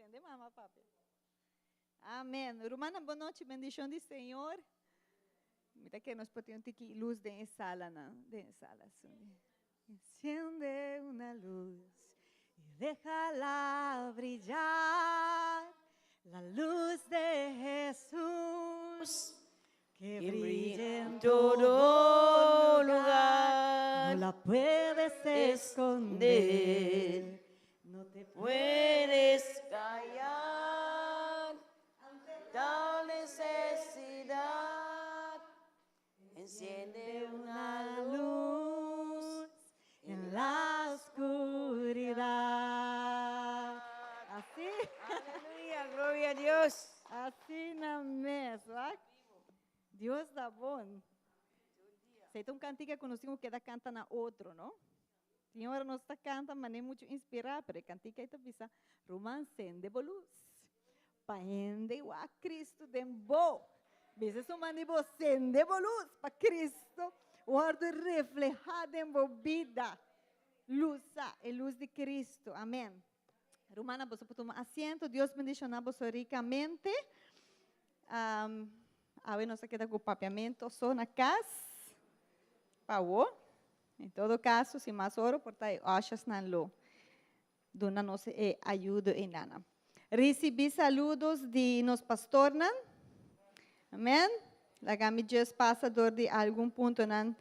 Tende mama papia. Amen. Rumannan, bon nochi, bendicion di Señor. Mi ta kere nos por tin un tiki luz den e salanan, den e sala. Enciende una luz y déjala brillar, la luz de Jesús que brille en todo lugar. No la puedes esconder, no te puedes callar ante tal necesidad. Enciende una luz en la oscuridad. Así. Aleluya, gloria a Dios. Asina mes, wak. Dios ta bon. Esei ta un kantika ku nos tin ku keda kanta na otro, no? Tin ora nos ta kanta manera muchu inspirá, pero e kantika ei ta bisa, Ruman, sende bo lus, pa hende wak Cristo den bo. Bisa su man di bo, sende bo lus pa Cristo wòrdu reflehá den bo bida. Lusa e lus di Cristo. Amèn. Rumannan, boso por tuma asiento. Dios bendishoná boso rikamente. Awe nos a keda ku papiamento so na kas. Pa awo. En todo caso, si mas oro por ta e ushers-nan lo duna nos e ayudo eynana. Ricibi saludos di nos pastornan. Amen. Laga mi just pasa door di algun puntonan,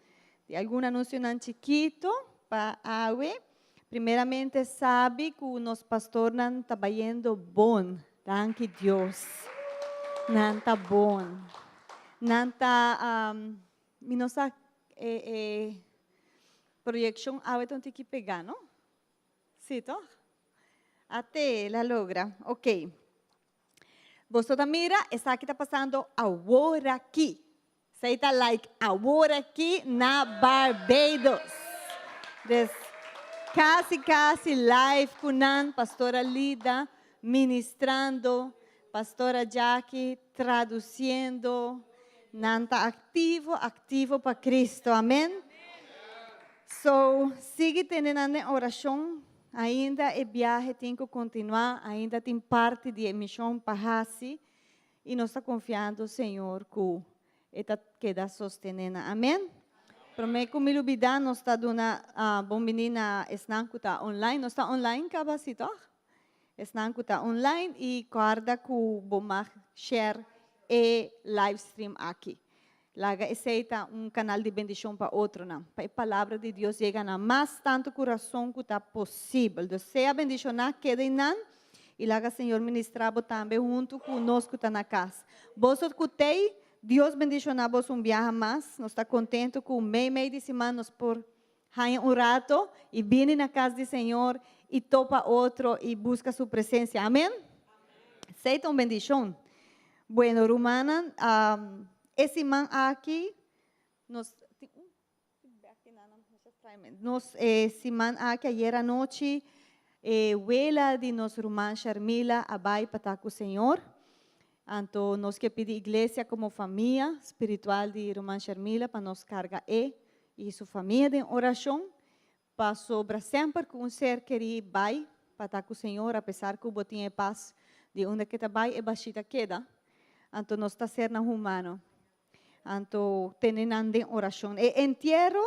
di algun anuncionan chikito pa awe. Primeramente sabi cu nos pastornan ta bayendo bon. Danki Dios. Nan ta bon. Nan ta, um, mi no sa e, e proyeccion awe ta un tiki pega, no? Si, toch? Ate, la logra. Ok. Boso ta mira, esaki ta pasando awor aki. Esei ta like awor aki na Barbados. Des casi casi live cu nan, Pastora Lida ministrando, Pastora Jackie traduciendo. Nan ta activo, activo pa Cristo. Amen. So, sigui tene nan den oracion. Ainda e biahe tin cu continua, ainda tin parti di e mision pa haci. I nos ta konfiando Señor ku E ta keda sostené nan. Amen. Promé ku mi lubidá nos ta duna bon biní na esnan ku ta online. Nos ta online kaba si tòg? Esnan ku ta online i kòrda ku bo mag share e live stream aki. Laga esei ta un kanal di bendishon pa otronan, pa e palabra di Dios yega na mas tantu kurason ku ta posibel. Dus sea bendishoná, keda einan i laga Señor ministrá bo tambe huntu ku nos ku ta na kas. Boso ku t'ei, Dios bendishoná boso un biaha mas. Nos ta kontentu ku mei mei di siman nos por haña un rato i bini na kas di Señor i topa otro i buska Su presensia. Amen? Esei ta un bendishon. Bueno, rumannan, e siman aki nos tin un Nos e siman aki ayer anochi e wela di nos ruman Sharmila a bai pa ta ku Señor. Anto nos ke pidi iglesia komo famia spiritual di ruman Sharmila pa nos karga e i su famia den orashon pasobra semper ku un ser kerí bai pa ta ku Señor apesar ku bo tin e pas di unda ke ta bai e bashí ta keda. Anto nos ta sernan humano. Anto tene nan den orashon. E entiero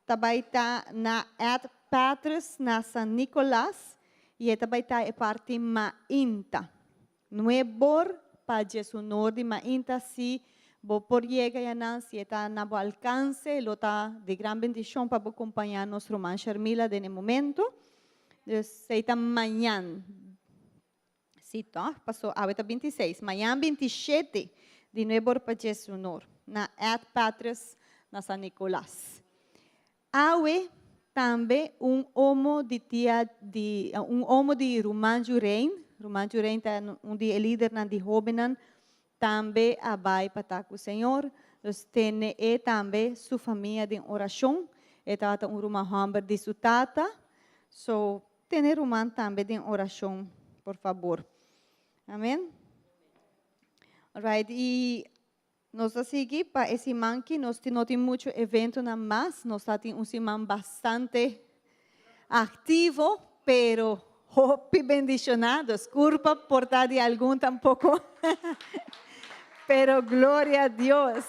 ta bai ta na Ed Petrus na San Nicolas y e ta bai ta e parti mainta. Nuebor pa djesunor di mainta si bo por yega yanan si e ta na bo alcanse lo ta di gran bendicion pa bo compaña nos ruman Sharmila den e momento. Dus esey ta mañan. Sí, tòg? Pasó awe ta 26. Mañan 27 di nuebor pa djesunor na Ed Patrios na San Nicolas. Awe tambe un omo di tia di un omo di Ruman Jurain, Ruman Jurain ta un di e lidernan di hóbennan, tambe a bai pa ta ku Señor. Dus tene e tambe su famia den orashon. E tabata un ruman hòmber di su tata. So Tene ruman tambe den oracion, por fabor. Amen. Alright, y nos ta sigui pa e siman ki nos no tin mucho eventonan mas. Nos ta tin un siman bastante activo, pero Hopi bendishoná, dus kurpa por ta di algun tampoko. Pero gloria a Dios.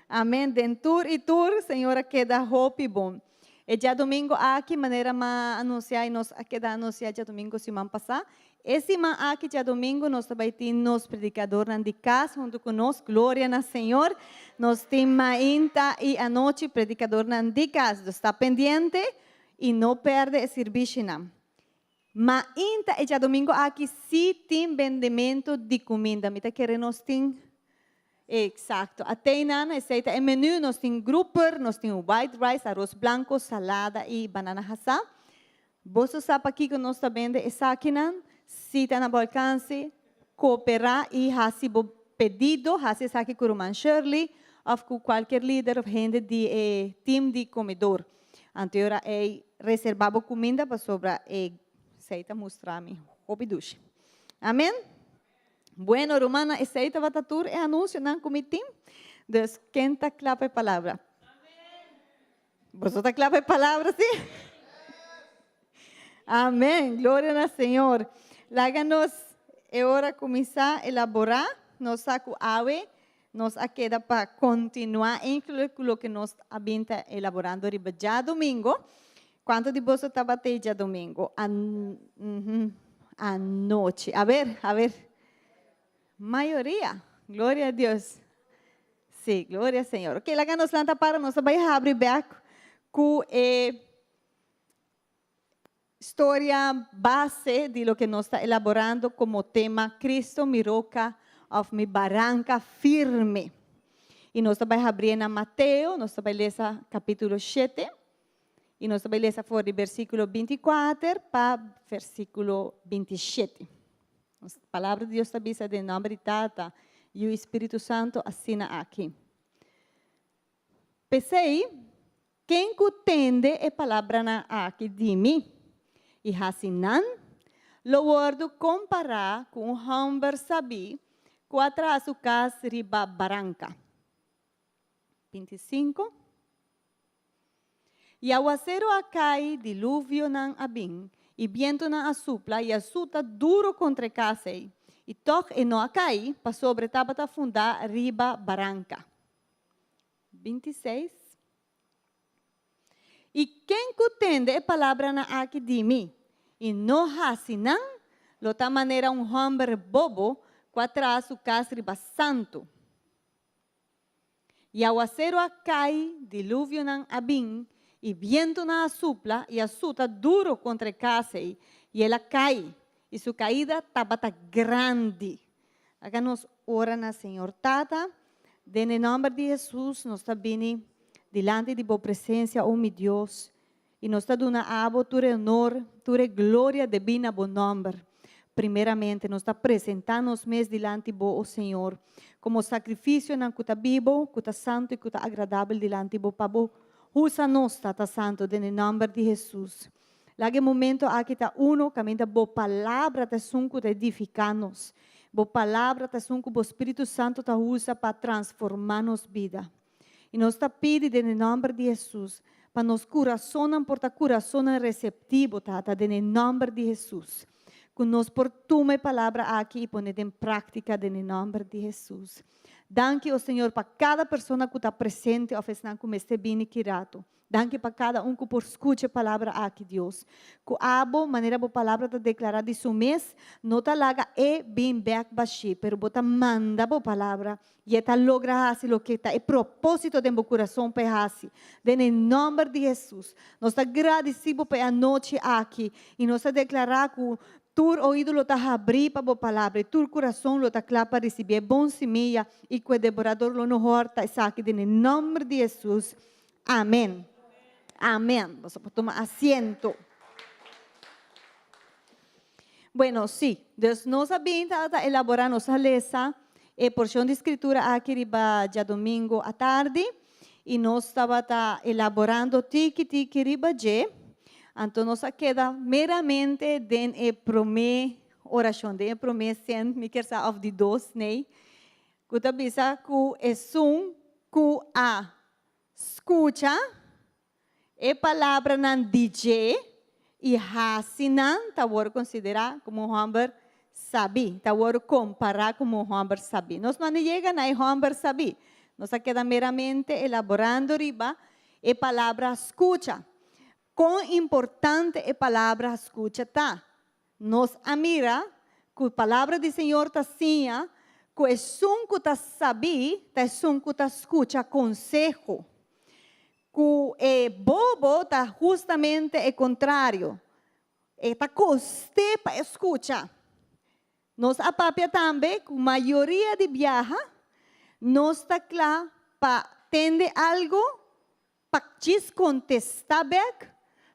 Amén. Den tur i tur, Señor a keda hopi bon. E djadomingo aki, manera m'a anunsiá i nos a keda anunsiá djadomingo siman pasá, e siman aki djadomingo nos ta bai tin nos predikadornan di kas huntu ku nos. Gloria na Señor. Nos tin mainta i anochi predikadornan di kas. Dus ta pendiente i no pèrdè e sirbishinan. Mainta e djadomingo aki si tin bendementu di kuminda. Mi ta kere nos tin Eksakto. Ateinan, esei ta e menu. Nos tin grouper, nos tin white rice, aros blanko, salada i banana hasá. Boso sa pakiko nos ta bende esakinan? Si ta na bo alkanse, kooperá i hasi bo pedido. Hasi esaki ku ruman Shirley òf ku kualkier lider òf hende di e tim di komedor. Anto e ora ei reserba bo kuminda pasobra e esei ta mustra mi hopi dushi. Amen. Bueno rumannan esei tabata tur e anunsionan ku mi tin. Dus ken ta kla pa e palabra? Boso ta kla pa e palabra si? Amen. Gloria na Señor. Laga nos e ora kuminsá elaborá. Nos sa ku awe Nos a keda pa kontinuá enkele ku loke nos a bin ta elaborando riba djadumingu. Kuantu di boso tabata ei djadumingu anochi? A ber, a ber. Mayoria. Gloria a Dios. Sí, gloria Señor. Oke, laga nos lanta para, nos ta bai habri bèk ku e Storia base di loke nos ta elaborando komo tema Cristo mi roka òf mi baranka firme. I nos ta bai habrié na Mateo, nos ta bai lesa kapítulo shete i nos ta bai lesa for di versíkulo 24 pa versíkulo 27. Nos palabra di Dios ta bisa den nòmber di Tata, Yu i Spiritu Santu asina aki. P'esei, ken ku tende e palabranan aki di mi i hasi nan, lo wòrdu kompará ku un hòmber sabí ku a traha su kas riba baranka. 25. I awaseru a kai, diluvionan a bin, i bientunan a supla i a suta duru kontra e kas ei, i tòg e no a kai, pasobra e tabata fundá riba baranka. 26. I ken ku tende e palabranan aki di mi i no hasi nan, lo ta manera un hòmber bobo ku a traha su kas riba santu. I awaseru a kai, diluvionan a bin, i bientunan a supla i a suta duru kontra e kas ei, i el a kai, i su kaida tabata grandi. Laga nos ora na Señor. Tata, den e nòmber di Hesus nos ta bini dilanti di bo presensia, o mi Dios, i nos ta duna abo tur e onor, tur e gloria debí na bo nòmber. Primeramente nos ta presentá nos mes dilanti bo, o Señor, komo sakrifisionan ku ta bibo, ku ta santu i ku ta agradabel dilanti bo, pa bo usa nos, Tata Santu, den e nòmber di Hesus. Laga e momento aki ta uno kaminda bo palabra ta esun ku ta edifiká nos. Bo palabra ta esun ku bo Spiritu Santu ta usa pa transformá nos bida. I nos ta pidi den e nòmber di Hesus pa nos kurasonnan por ta kurasonnan reseptivo, Tata, den e nòmber di Hesus. Ku nos por tuma e palabra aki i pone den práktika den e nòmber di Hesus. Danki, o Señor, pa kada persona ku ta presente òf esnan ku mester bini ki ratu. Danki pa kada un ku por skucha e palabra aki, Dios. Ku abo, manera bo palabra ta deklará di su mes, no ta laga e bin bèk bashí, pero bo ta manda bo palabra i e ta logra hasi loke ta e propósito den bo kurason pa e hasi. Den e nòmber di Hesus, nos ta gradisí bo pa e anochi aki i nos ta deklará ku tur oido lo ta habrí pa bo palabra i tur kurason lo ta kla pa risibí e bon simia i ku e deborador lo no hòrta esaki den e nòmber di Hesus. Amen. Amen. Boso por tuma asiento. Bueno, sí. Dus nos a bin ta elabora, nos a lesa e porcion di scritura aki riba djadomingo atardi y nos tabata elaborando tiki tiki riba dje. Anto nos a keda meramente den e prome oracion, den e prome sent, mi kier sa of di dos, nee, ku ta bisa ku esun ku a skucha e palabranan di dje I hasi nan ta wòrdu konsiderá komo un hòmber sabí, ta wòrdu kompará komo un hòmber sabí. Nos no a yega na e hòmber sabí. Nos a keda meramente elaborando riba e palabra skucha. Kon importante e palabra skucha ta? Nos a mira ku palabra di Señor ta siña ku esun ku ta sabí ta esun ku ta skucha konseho. Ku e bobo ta hustamente e kontrario. E ta kost'é pa e skucha. Nos a papia tambe ku mayoria di biaha nos ta kla pa tende algu pa djis kontestá bèk,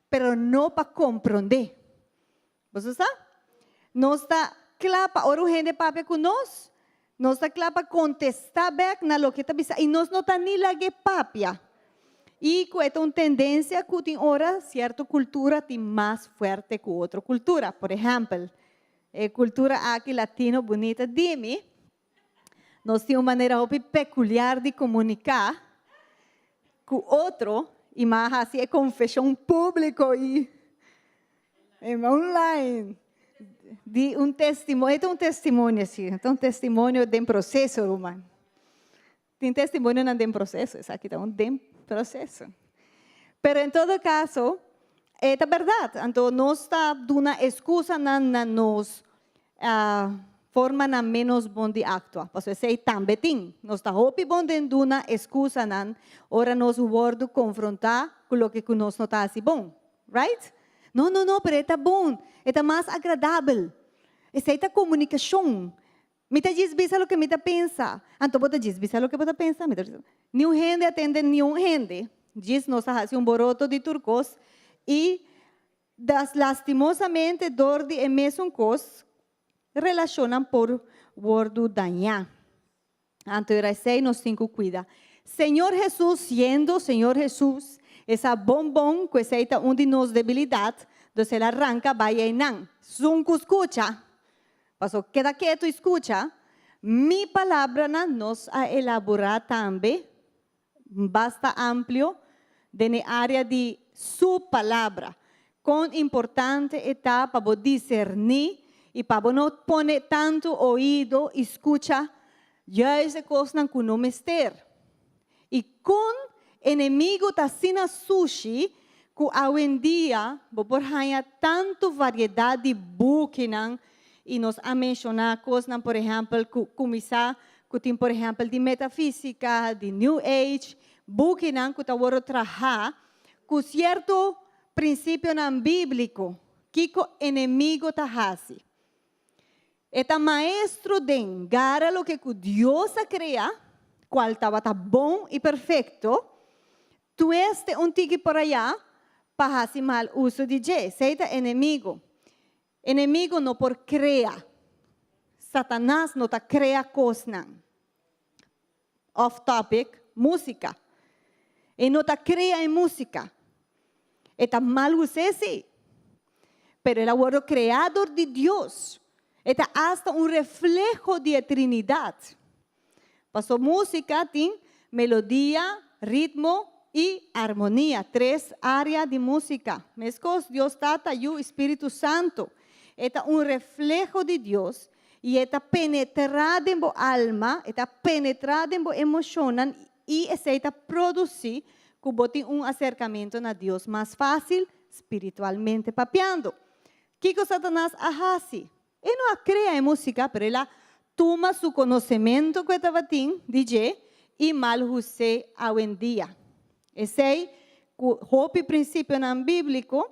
pero no pa komprondé. Boso sa? Nos ta kla pa ora un hende papia ku nos, nos ta kla pa kontestá bèk na loke e ta bisa i nos no ta ni lag'é papia. I ku e ta un tendensia ku tin ora sierto kultura tin mas fuerte ku otro kultura. Por ehèmpel, e kultura aki latino bunita di mi, nos tin un manera hopi pekuliar di komuniká ku otro i mi a hasi e konfeshon públiko i online di un testimonio, e ta un testimonio si, e ta un testimonio den proseso ruman. Tin testimonionan den proseso, esaki ta un den proseso. Pero en todo caso, e ta berdad. Anto nos ta duna excusanan na nos formanan menos bon di actua. Pasobra esey tambe tin. Nos ta hopi bon den duna excusanan ora nos wordo confronta cu loke cu nos no ta haci bon. Right? No, no, no, pero e ta bon. E ta mas agradabel. Esey ta comunicacion. Mi ta djis bisa loke mi ta pensa. Anto bo ta djis bisa loke bo ta pensa? Mi ta bisa, Niun hende a tende niun hende. Djis nos a hasi un boroto di tur kos i das lastimosamente dor di e mesun kos relashonnan por wordu dañá. Anto era esei nos tin ku kuida. Señor Hesus siendo Señor Hesus e sa bon bon ku esei ta un di nos debilidat, dus el a ranka bai einan. Sun ku skucha Paso keda ketu i skucha mi palabranan nos a elaborá tambe basta amplio den e área di su palabra. Kon importante e ta pa bo diserní i pa bo no pone tantu oido i skucha juist e kosnan ku no mester. I kon enemigu ta asina sushi ku awendia bo por haña tantu variedat di bukinan i nos a menshoná kosnan por ehèmpel ku kuminsá ku tin por ehèmpel di metafísika, di New Age, bukinan ku ta wòrdu trahá ku sierto prinsipionan bíbliko kiko enemigu ta hasi. E ta maestro den gara loke ku Dios a krea, kual tabata bon i perfekto, tueste un tiki por ayá pa hasi mal uso di dje. Esei ta enemigu. Enemigu no por krea. Satanas no ta krea kosnan. Off topic, músika. E no ta krea e músika. E ta mal us'é sí. Pero el a wòrdu kreá dor di Dios. E ta asta un refleho di e Trinidat. Paso músika tin melodia, ritmo i armonia, tres área di músika. Meskos Dios Tata, Yu i Spiritu Santu. E ta un refleho di Dios I e ta penetrá den bo alma, e ta penetrá den bo emoshonnan i esei ta produsí ku bo tin un aserkamentu na Dios mas fásil, spiritualmente papiando. Kiko Satanas a hasi? E no a krea e músika, pero el a tuma su konosementu ku e tabatin di dje i mal hus'é awendia. Esei ku hopi prinsipionan bíbliko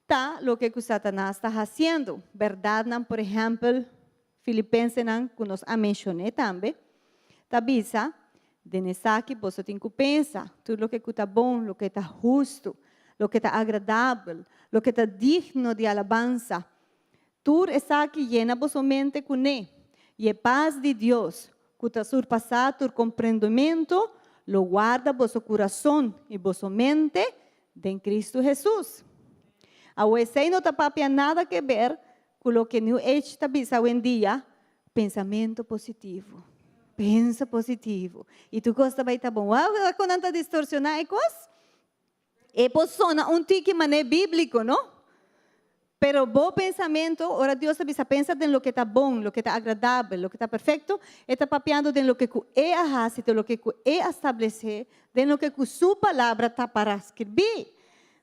Ta loke ku Satanas ta hasiendo. Bèrdatnan, por ehèmpel, Filipensenan, ku nos a menshoné tambe, ta bisa, Den esaki boso tin ku pensa, tur loke ku ta bon, loke ta hustu, loke ta agradabel, loke ta digno di alabansa, tur esaki yena boso mente kuné, i e pas di Dios, ku ta surpasá tur komprendementu, lo warda boso kurason i boso mente Den Cristo Hesus. Awo esey no ta papia nada ke ber ku loke New Age ta bisa awendia, pensamento positivo. Pensa positivo y tur kos ta bay ta bon. Wou wak ku nan ta distorsiona e kos. E por sona un tiki manera biblico, no? Pero bo pensamento, ora Dios ta bisa pensa den loke ta bon, loke ta agradabel, loke ta perfecto, e ta papiando den loke cu E a haci, den loke cu E a stablece, den loke cu Su Palabra ta para skirbi.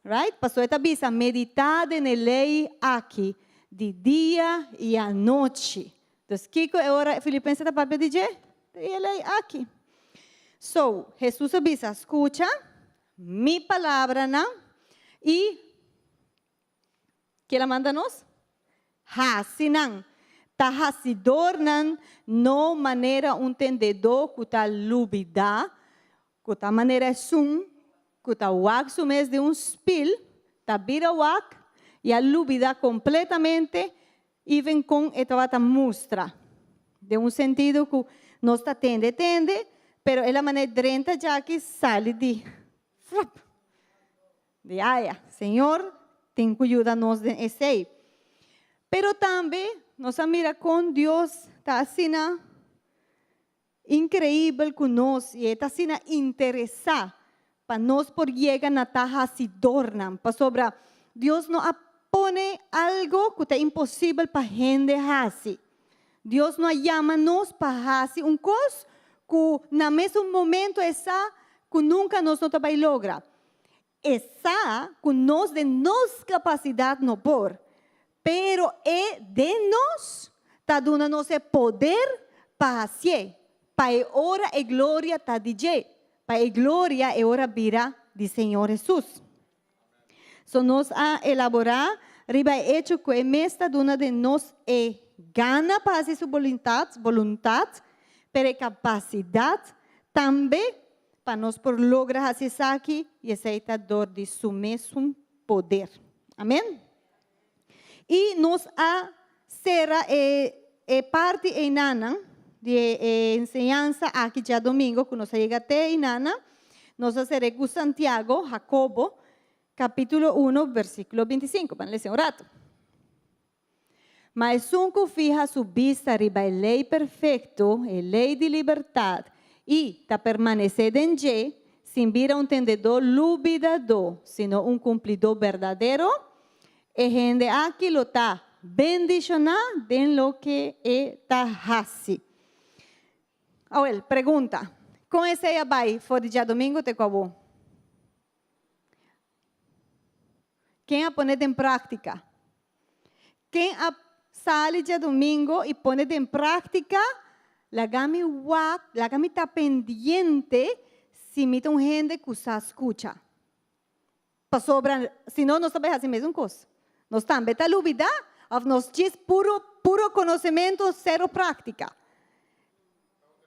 Right? Pasobra e ta bisa, medita den e ley aki di dia y anochi. Dus kiko e ora Filipense ta papia di dje? Di e ley aki. So, Jesus a bisa, scucha mi palabranan y Kel a manda nos? Hasi nan. Ta hasidornan, no manera un tendedó ku ta lubidá, ku ta manera esun ku ta wak su mes den un spil, ta bira wak i a lubidá kompletamente even kon e tabata mustra. Den un sentido ku nos ta tende tende, pero el a manera drenta djaki sali di flap. Di aya, Señor tin cu yuda nos den esey. Pero tambe nos a mira con Dios ta asina increibel cu nos y e ta asina interesa pa nos por yega na ta hacidornan. Pasobra Dios no a pone algo cu ta imposibel pa hende haci. Dios no a yama nos pa haci un cos cu na mesun momento e sa cu nunca nos no ta bay logra. E sa ku nos den nos kapasidat no por, pero e den nos ta duna nos e poder pa hasié, pa e ora e gloria ta di dje, pa e gloria e ora bira di Señor Hesus. So nos a elaborá riba e echo ku e mes ta duna den nos e gana pa hasi su boluntat, boluntat, pero e kapasidat tambe Pa nos por logra hasi esaki, i esei ta dor di su mesun poder. Amen. I nos a sera e e parti einanan di e e enseñansa aki djadomingo ku nos a yega te einana. Nos a ser'é ku Santiago, Hakobo, kapítulo uno, versíkulo bintisinko. Ban lesa un ratu. Ma esun ku fiha su bista riba e lei perfekto, e lei di libertat, i ta permanesé den dje, sin bira un tendedó lubidadó, sino un kumplidó berdadero, e hende aki lo ta bendishoná den loke e ta hasi. Awel, pregunta, Kon esei a bai for di djadumingu te ku awor? Ken a pone den práktika? Ken a sali djadumingo i pone den práktika, Laga mi wak, laga mi ta pendiente si mi ta un hende ku sa skucha. Pasobra si no nos ta bai hasi mesun kos. Nos tambe ta lubidá òf nos djis puro puro konosementu sero práktika.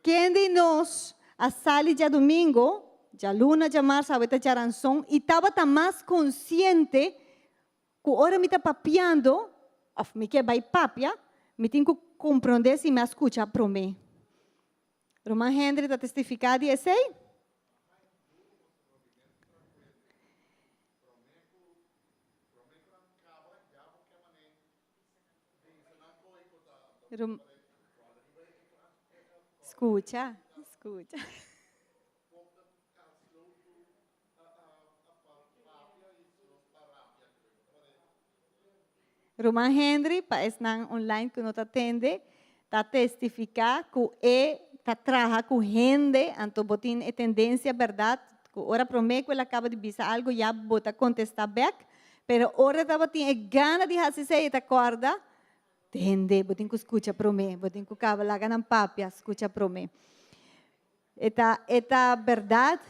Ken di nos a sali djadumingo, djaluna, djamars, awe ta djaranson i tabata mas konsiente ku ora mi ta papiando òf mi ke bai papia, mi tin ku komprondé si mi a skucha promé? Ruman Henry ta testifiká di esei. Skucha, skucha. Ruman Henry, pa esnan online ku no ta tende, ta testifiká ku e ta traha ku hende, anto bo tin e tendensia bèrdat ku ora promé ku el a kaba di bisa algu ya bo ta kontestá bèk, Pero ora tabatin e gana di hasi esei, e ta kòrda, Tende, bo tin ku skucha promé, bo tin ku kaba laga nan papia, skucha promé. E ta, e ta bèrdat.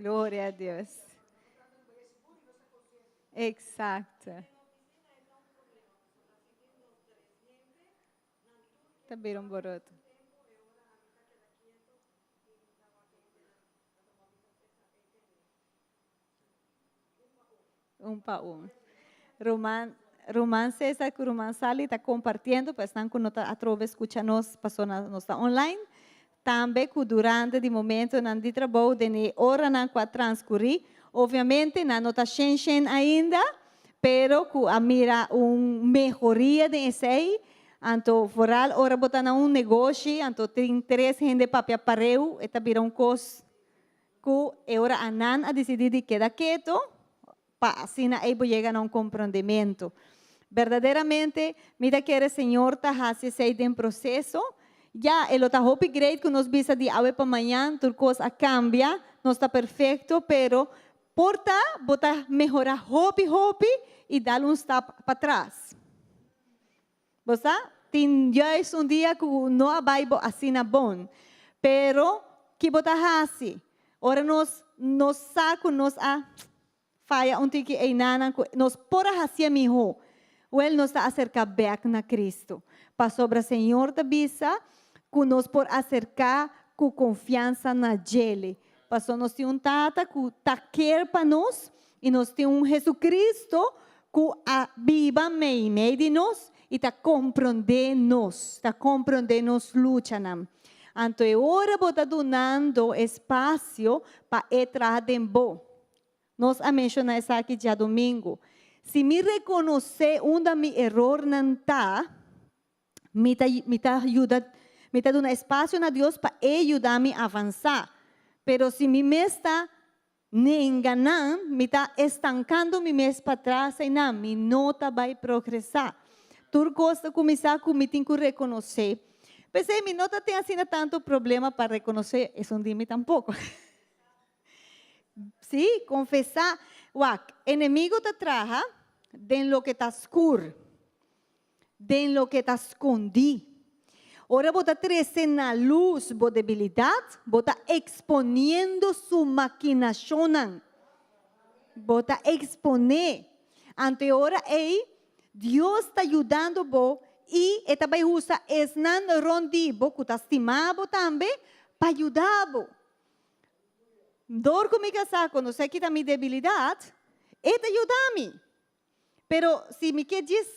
Gloria a Dios. Exacto. Ta bira un boroto. Un pa un. Ruman, Ruman Cesar ku Ruman Sally ta kompartiendo pa esnan ku no ta atrove skucha nos pasobra nos ta online. Tambe ku durante di momentonan di trabou den e oranan ku a transkurí, obviamente nan no ta shen shen ainda, Pero ku a mira un mehoria den esei, anto vooral ora bo ta na un negoshi, anto tin tres hende papia pareu, e ta bira un kos ku e ora anan a disidí di keda keto, pa asina ei bo yega na un komprondementu. Berdaderamente, mi ta kere Señor ta hasi esei den proseso. Ya, e lo ta hopi great ku nos bisa di awe pa mañan tur kos a kambia, nos ta perfekto, pero Por ta bo ta mehora hopi hopi y dal un stap patras. Bo sa, tin juist un dia cu no a bay bo asina bon. Pero, ki bo ta haci? Ora nos nos sa cu nos a faya un tiki eynanan cu nos por a hacié miho, wel nos ta acerca bek na Cristo. Pasobra Señor ta bisa cu nos por acerca cu confiansa na djele. Pasobra nos tin un Tata ku ta kier pa nos i nos tin un Jesucristo ku a biba meimei di nos i ta komprondé nos, ta komprondé nos luchanan. Anto e ora bo ta dunando espasio pa e traha den bo. Nos a menshoná esaki djadumingu. Si mi rekonosé unda mi erornan ta, Mi ta mi ta yuda mi ta duna espasio na Dios pa E yuda mi avansá. Pero si mi mes ta nenga nan, mi ta estankando mi mes patras einan, mi no ta bai progresá. Tur kos ta kuminsá ku mi tin ku rekonosé. P'esei mi no ta tin asina tantu problema pa rekonosé, esun di mi tampoko. Sí, konfesá. Wak, enemigo ta traha den loke ta skur. Den loke ta skondí. Ora bo ta trese na lus bo debilidat, bo ta eksponiendo su makinashonnan. Bo ta eksponé. Anto e ora ei, Dios ta yudando bo i e ta bai usa esnan rònt di bo ku ta stima bo tambe pa yuda bo. Dor ku mi kasá konosé ki ta mi debilidat, e ta yuda mi. Pero si mi ke djis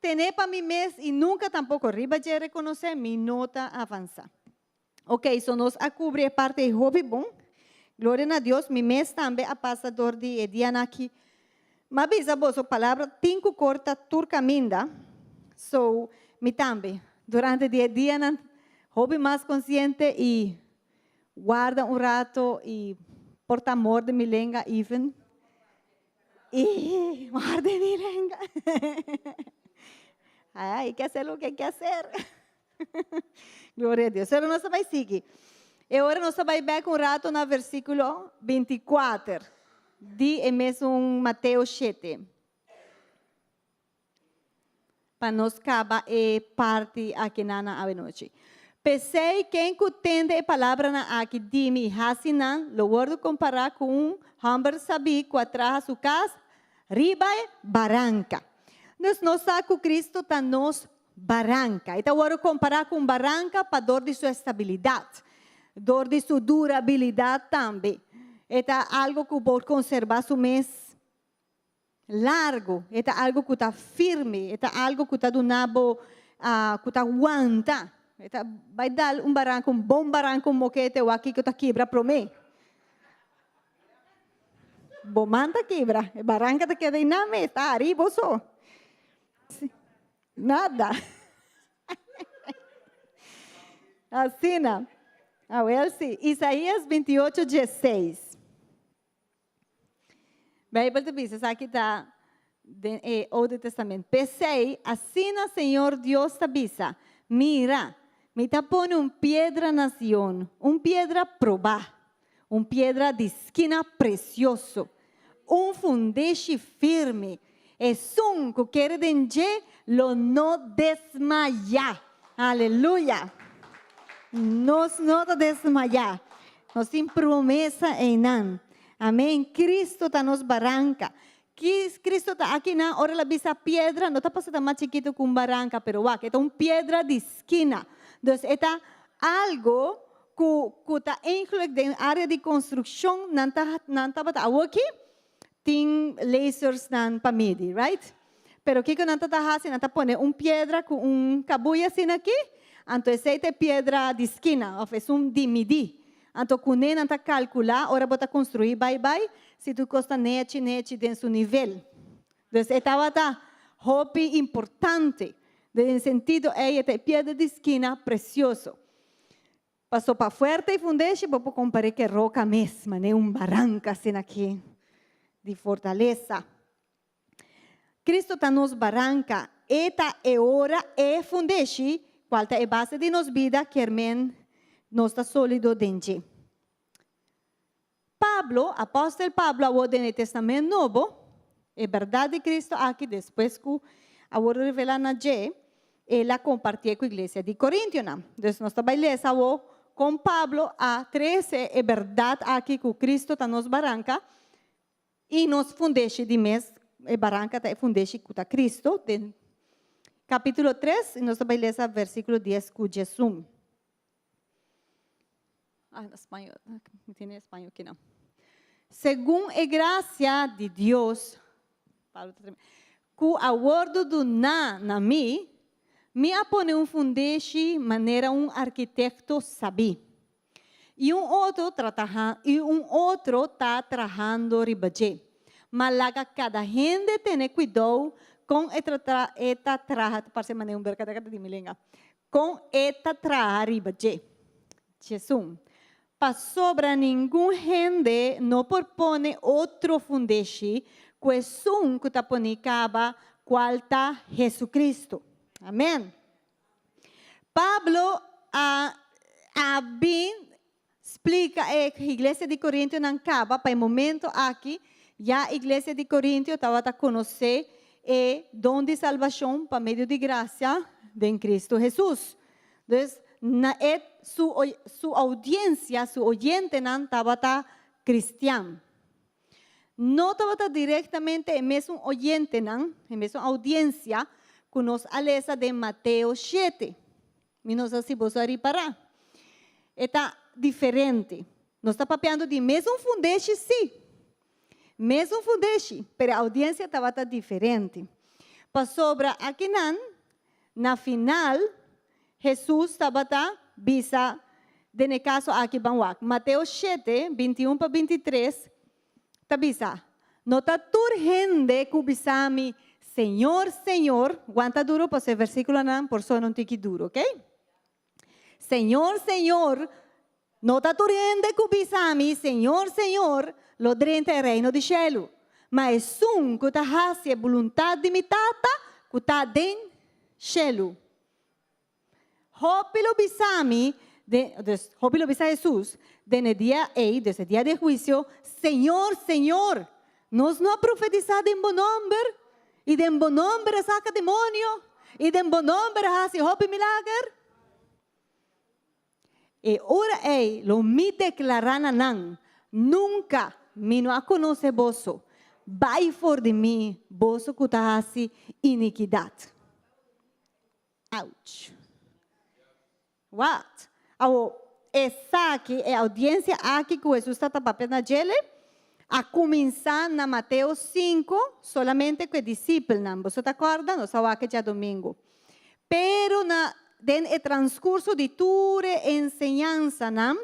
tene pa mi mes i nunka tampoko riba dje rekonosé, mi no ta avansá. Ok, so nos a kubri e parti ei hopi bon. Gloria na Dios, mi mes tambe a pasa dor di e dianan aki. M'a bisa boso, palabra tin ku korta tur kaminda. So, mi tambe, durante di e dianan, hopi mas konsiente i warda un rato i por ta morde mi lenga even. Y morde mi lenga. Hay que hacer lo que hay que hacer. Gloria a Dios. Pero nos ta bai sigui. E ora nos ta bai bek un rato na versículo 24 di e mesun Mateo 7. Pa nos kaba e parti akinan na awenochi. P'esei, ken ku tende e palabranan aki di mi i hasi nan, lo wòrdu kompará ku un hòmber sabí ku a traha su kas riba e baranka. Dus nos sa ku Kristu ta nos baranka. E ta wòrdu kompará ku un baranka pa dor di su estabilidat, dor di su durabilidat tambe. E ta algu ku por konserbá su mes Largu, e ta algu ku ta firme, e ta algu ku ta duna bo, ku ta wanta. E ta bai dal un baranka, un bon baranka, un mokete wak kiko ta kibra promé. Bo man ta kibra, e baranka ta keda einan mes, ta hari bo so. Nada. Asina. Awel si. Isaías 28, 16. Bijbel ta bisa esaki ta den e Oude Testament. P'esei, asina Señor Dios ta bisa, Mira, mi ta pone un piedra na Sion, un piedra probá, un piedra di skina presioso, un fundeshi firme. Esun ku kere den dje lo no desmayá. Aleluya! Nos no ta desmayá. Nos tin promesa einan. Amén. Cristo ta nos baranka. Cristo ta akinan, ora el a bisa piedra, no ta pasobra ta mas chikitu ku un baranka, pero wak, e ta un piedra di skina. Dus e ta algo ku ku ta eigenlijk den área di konstrukshon nan ta nan tabata awoki tin lasersnan pa midi, right? Pero kiko nan ta ta hasi? Nan ta pone un piedra ku un kabuya asina aki, anto esei ta e piedra di skina òf esun di midí. Anto kuné nan ta kalkulá ora bo ta konstruí bai bai si tur kos ta nechi nechi den su nivel. Dus e tabata hopi importante. Den sentido ei e ta e piedra di skina presioso. Paso pa fuerte e fundeshi bo por kompar'é ku e roka mes, manera un baranka asina aki di fortalesa. Cristo ta nos baranka, E ta e ora e fundeshi, kual ta e base di nos bida, kier men nos ta sólido den dje. Pablo, apòstel Pablo awor den e Testament Nobo, e bèrdat di Cristo aki despues ku a wòrdu revelá na dje, el a kompartié ku iglesia di Korintionan. Dus nos ta bai lesa awor kon Pablo a trese e bèrdat aki ku Cristo ta nos baranka i nos fundeshi di mes, e baranka ta e fundeshi ku ta Cristo, den kapítulo 3 i nos ta bai lesa versíkulo 10 ku 11. Ah, na spañol. Mi tiene español aquí no. Segun e gracia di Dios, Pablo ta tremendo, ku a wordu duná na mi, mi a pone un fundeshi manera un arkitekto sabí. I un otro trataha, i un otro ta trahando riba dje. Ma laga kada hende tene kuidou kon e tra, e ta traha, ta parse manera un berkadeka ta di mi lenga. Kon e ta traha riba dje? Djesun. Pasobra ningun hende no por pone otro fundeshi ku esun ku ta poni kaba, kual ta Jesucristo. Amen. Pablo a a bin splika e iglesia di Korintionan kaba pa e momento aki ya iglesia di Korintio tabata konosé e don di salbashon pa medio di grasia den Kristu Hesus. Dus na e su su oudiensia, su oyentenan tabata kristian. No tabata direktamente e mesun oyentenan, e mesun oudiensia ku nos a lesa den Mateo 7. Mi no sa si boso a ripará. E ta diferente. Nos ta papiando di mesun fundeshi, sí. Mesun fundeshi, pero e audiencia tabata diferente. Pasobra akinan, na final, Hesus tabata bisa den e kaso aki ban wak. Mateo 7, 21 pa 23, ta bisa, No ta tur hende ku bisa mi, Señor, Señor, wanta duro pasobra e versíkulonan por sona un tiki duro, ok? Señor, Señor, no ta tur hende ku bisa mi, Señor, Señor, lo drenta e reino di shelu, ma esun ku ta hasi e boluntat di mi Tata ku ta den shelu. Hopi lo bisa mi, den, dus, hopi lo bisa Hesus, den e dia ei, dus e dia di e huisio, Señor, Señor, nos no a profetisá den bo nòmber? I den bo nòmber a saka demonio? I den bo nòmber a hasi hopi milager? E ora ei lo mi deklará na nan, Nunka mi no a konosé boso, bai for di mi, boso ku ta hasi inikidat. Ouch. What? Awo, esaki, e audiencia aki cu Jesus ta ta papia na djele, a cuminsa na Mateo 5, solamente cu e discipelnan. Boso ta corda? Nos a wak e djadomingo. Pero na, den e transcurso di tur e enseñansanan,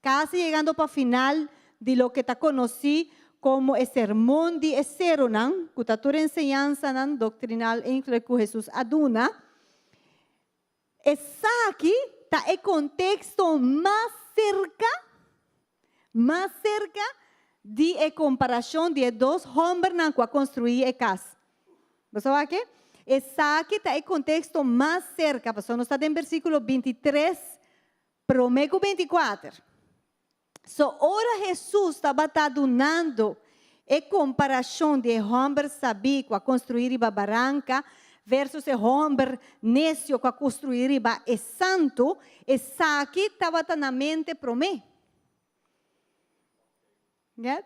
Casi yegando pa final di loke ta conoci como e Sermon di e Seronan, cu ta tur enseñansanan doctrinal enkele cu Jesus a duna, esaki ta e contexto mas cerca, mas cerca di e comparacion di e dos hombernan cu a construi e cas. Bo sa wak? Esaki ta e contexto mas cerca, pasobra nos ta den versiculo 23 Promé ku 24. So ora Hesus tabata dunando e komparashon di e hòmber sabí ku a konstruí riba baranka versus e hòmber nesio ku a konstruí riba e santu, esaki tabata na mente promé. Get?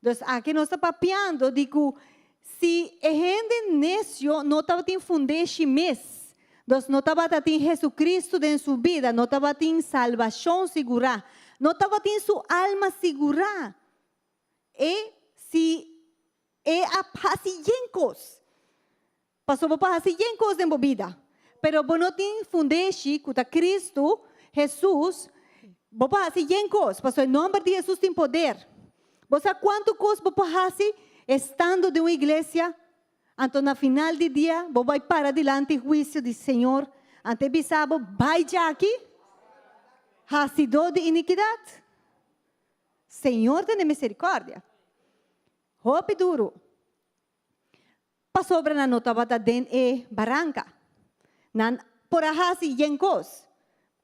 Dus aki nos ta papiando di ku si e hende necio no tabatin fundeshi mes, dus no tabata tin Jesucristo den su bida, no tabatin salbacion sigurá, no tabatin su alma sigurá, e si e a hasi yen kos, Pasobra bo por hasi yen kos den bo bida, pero bo no tin fundeshi ku ta Kristu Hesus, bo por hasi yen kos, pasobra e nòmber di Hesus tin poder. Bo sa kuantu kos bo por hasi estando den un iglesia? Anto na final di dia bo bai para dilanti huisio di Señor, anto e bisa bo, Bai djaki, hasidó di inikidat. Señor tene misericordia. Hopi duru. Pasobra nan no tabata den e baranka. Nan por a hasi yen kos.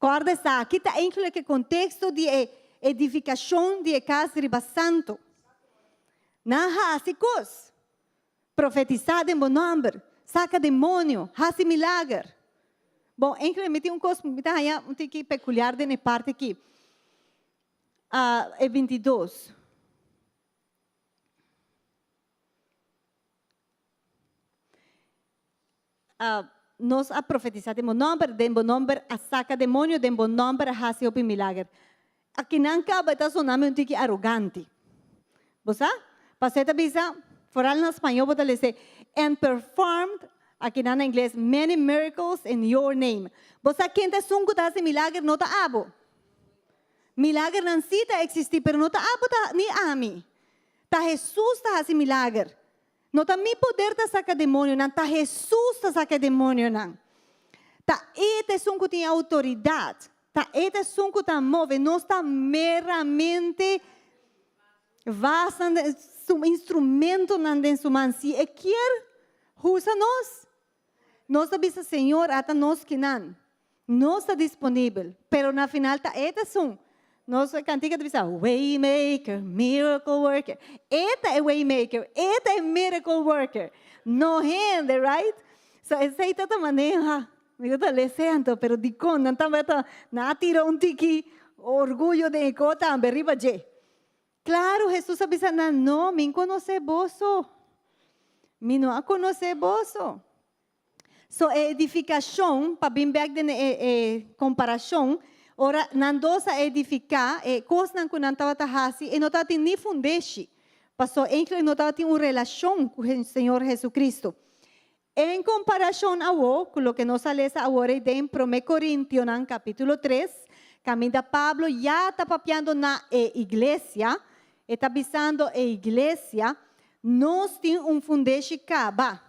Kòrda esaki ta enkele ke konteksto di e edifikashon di e kas riba santu. Nan hasi kos. Profetisá den bo nòmber, saka demonio, hasi milager. Bon, enkele mi tin un kos mi ta haña un tiki pekuliar den e parti aki. E bintidos. Nos a profetisá den bo nòmber, den bo nòmber a saka demonio, den bo nòmber a hasi hopi milager. Akinan kaba e ta sona mi un tiki arogante. Bo sa? Pasobra e ta bisa, foral na spañó bo ta lese, and performed, akinan na ingles, many miracles in your name. Bo sa ken ta esun ku ta hasi milager? No ta abo. Milagernan sí ta eksistí, pero no ta abo ta ni ami. Ta Hesus ta hasi milager. No ta mi poder ta saka demonionan, ta Hesus ta saka e demonionan. Ta E ta esun ku tin outoridat. Ta E ta esun ku ta move. Nos ta meramente vasnan den su instrumentonan den su man. Si E kier usa nos, nos ta bisa, Señor, ata nos kinan. Nos ta disponibel, pero na final ta E ta esun. Nos kantika ta bisa, Waymaker, miracle worker. E ta e waymaker, E ta e miracle worker. No hende, right? So esei ta ta maneha. Mi ta lese anto, pero dikon nan tambe ta, nan a tira un tiki orguyo den e ko tambe riba dje. Claro, Hesus a bisa nan, No, mi n konosé boso. Mi no a konosé boso. So e edifikashon, pa bin bèk den e e komparashon, ora nan dos a edifiká, e kosnan ku nan tabata hasi, e no tabatin ni fundeshi, pasobra enkele no tabatin un relashon ku Señor Jesucristo. En komparashon awo ku loke nos a lesa awor ei den Promé Korintionan kapítulo tres, kaminda Pablo ya ta papiando na e iglesia, e ta bisando e iglesia, Nos tin un fundeshi kaba.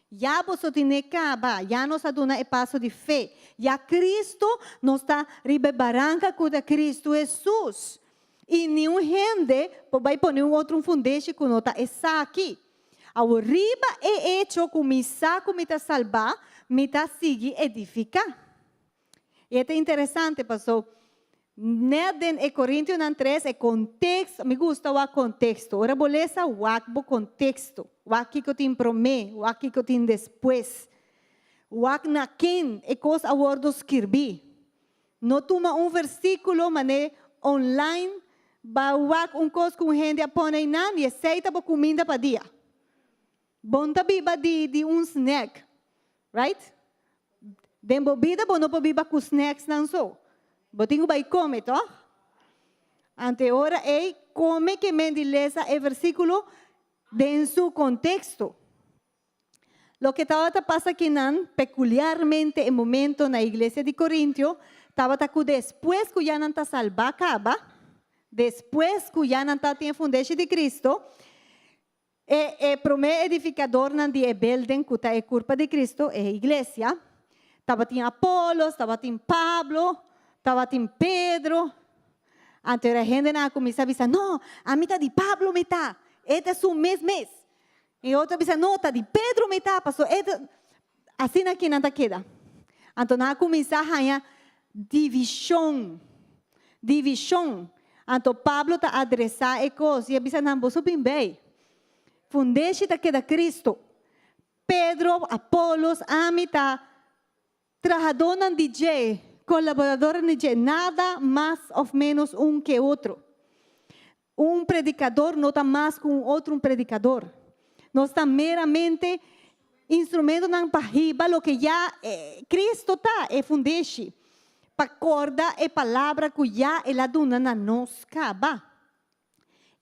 Ya boso tine kaba, ya nos a duna e paso di fe. Ya Cristo, nos ta riba e baranka ku ta Cristo Hesus. I niun hende por bai pone un otro un fundeshi ku no ta esaki. Awor riba e echo ku mi sa ku mi ta salbá, mi ta sigui edifiká. I e ta interesante paso net den e Corintionan tres e contexto, mi gusta wak contexto. Ora bo lesa wak bo contexto, wak kico tin prome, wak kico tin despues. Wak na ken e cos a wordo skirbi. No tuma un versiculo mane online ba wak un cos cu un hende a pone einan y esey ta bo cuminda pa dia. Bon ta biba di di un snack, right? Den bo bida bo no por biba ku snacksnan so. Bo tin ku bai kome, tòg? Anto e ora ei, kome ke men di lesa e versíkulo den su konteksto. Loke tabata pasa akinan, pekuliarmente e momento na iglesia di Korintio, tabata ku despues ku ya nan ta salbá kaba, despues ku ya nan tabatin e fundeshi di Kristo, E e promé edifikadornan di e building ku ta e kurpa di Kristu, e iglesia, tabatin Apolos, tabatin Pablo, tabatin Pedro. Anto era hendenan a kuminsá bisa, No, ami ta di Pablo mi ta, e ta su mes mes. E otro a bisa, No, ta di Pedro mi ta, pasobra e ta. Asina aki nan ta keda. Anto nan a kuminsá haña divishon, divishon. Anto Pablo ta adresá e kos i a bisa nan, Boso bin bei. Fundeshi ta keda Kristu. Pedro, Apolos, ami ta trahadónan di dje, kolaboradornan di dje, nada mas òf ménos un ke otro. Un predikador no ta mas ku un otro un predikador. Nos ta meramente instrumentonan pa hiba loke ya Cristo ta, e fundeshi, pa korda e palabra ku ya El a duna na nos kaba.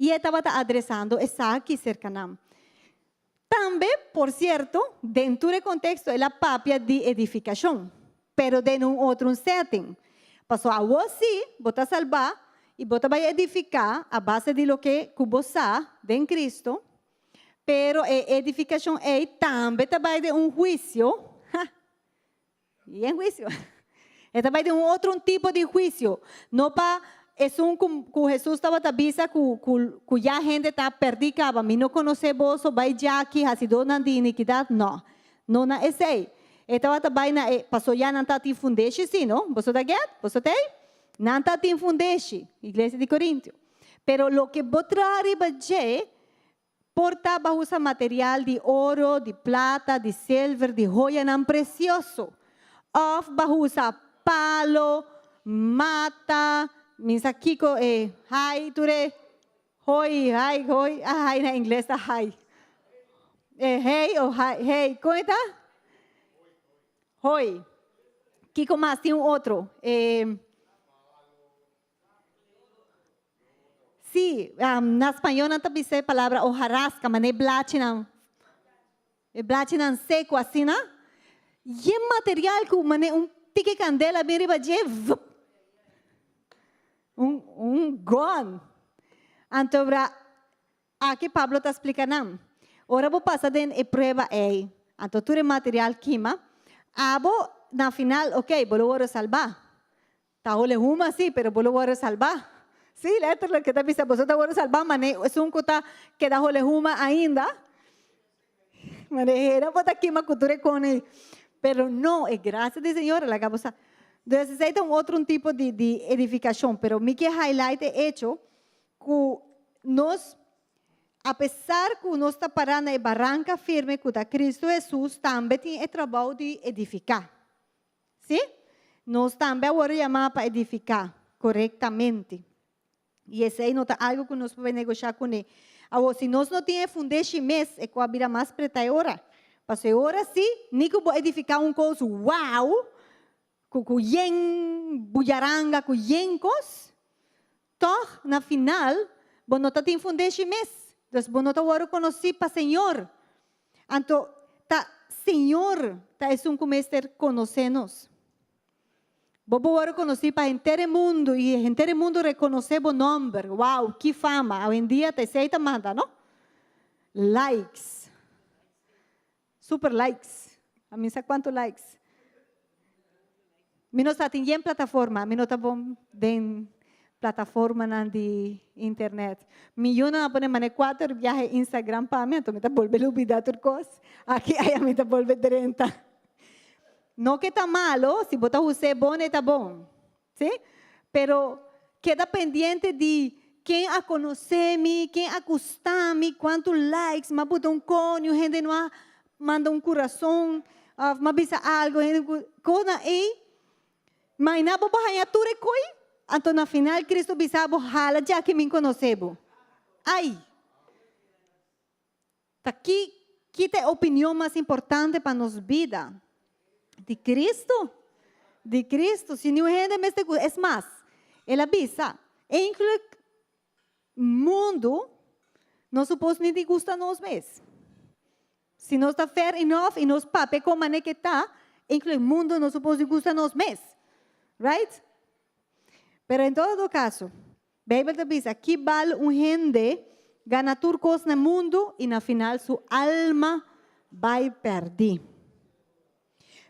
I e tabata adresando esaki serka nan. Tambe, por sierto, den tur e konteksto el a papia di edifikashon, pero den un otro un setting. Pasobra awor sí bo ta salbá i bo ta bai edifiká a base di loke ku bo sa den Cristo. Pero e edifikashon ei tambe ta bai den un huisio. Ha! Yen huisio. E ta bai den un otro un tipo di huisio. No pa esun ku ku Hesus tabata bisa ku ku ku ya hende ta pèrdí kaba, mi no konosé boso, bai djaki, hasidónan di inikidat. No. No na esei. E tabata bai na e, paso ya nan ta tin fundeshi sí, no? Boso ta get? Boso ta ei? Nan ta tin fundeshi, iglesia di Korintio. Pero loke bo traha riba dje por ta ba usa material di oro, di plata, di silver, di hoyanan precioso. Of ba usa palo, mata, mi sa kico e hay tur e hoy, hay, hoy, ah hay na ingles ta hay. E hey o hay, hey, con e ta? Hoy. Kico mas? Tin un otro. E. Sí, na spañó nan ta bisa e palabra hojarasca, manera e blachinan, e blachinan seco asina. Yen material cu manera un tiki candela bin riba dje, vup! Un, un gone. Anto bra, aki Pablo ta splica nan, ora bo pasa den e prueba ey, anto tur e material kima, abo na final, ok, bo lo worde salba. Ta hole huma sí, pero bo lo wòrdu salbá. Sí, letterlijk e ta bisa, boso ta wòrdu salbá, manera esun ku ta keda hole huma ainda, manera hera bo ta kima ku tur e kon ei. Pero no, e grasia di Señor a laga bo sa. Dus esei ta un otro un tipo di di edifikashon, pero mi ke highlight e echo ku nos, apesar ku nos ta pará na e baranka firme ku ta Kristu Hesus, tambe tin e trabou di edifiká. Sí, nos tambe a wòrdu yamá pa edifiká korektamente. I esei no ta algu ku nos por bai negoshá kuné. Awor, si nos no tin e fundeshi mes, e ku a bira mas pretá e ora. Pasobra e ora sí, ni ku bo edifiká un kos wow, ku ku yen buyaranga, ku yen kos, tòg na final bo no ta tin fundeshi mes. Dus bo no ta wòrdu konosí pa Señor. Anto ta Señor ta esun ku mester konosé nos. Bo por wòrdu konosí pa henter e mundu i henter e mundu rekonosé bo nòmber. Wow, ki fama! Awendia ta esei ta manda, no? Likes. Super likes. A mi sa kuantu likes. Mi no sa tin yen plataforma, mi no ta bon den plataformanan di internet. Mi yunan a pone mane kuater biahe Instagram pa mi, anto mi ta bolbe lubida tur kos. Aki aya mi ta bolbe drenta. No ke ta malo, si bo ta hus'é bon e ta bon. Si? Pero keda pendiente di ken a konosé mi, ken a gusta mi, kuantu likes, m'a buta un kon, niun hende no a manda un kurason òf m'a bisa algu, hende ku kosnan ei. Mainá bo por haña tur e koi, anto na final Cristo bisa bo, Hala djaki mi konosé bo. Ai! Ta ki ki ta e opinion mas importante pa nos bida? Di Cristo. Di Cristo. Si niun hende mester gusta. Es mas, el a bisa, Eindelijk mundu no supos ni di gusta nos mes. Si nos ta fair enough i nos papia kon manera ke ta, eindelijk mundu no supos di gusta nos mes. Right? Pero en todo caso, Beibel ta bisa, Ki bal un hende gana tur kos na mundu i na final su alma bai pèrdí?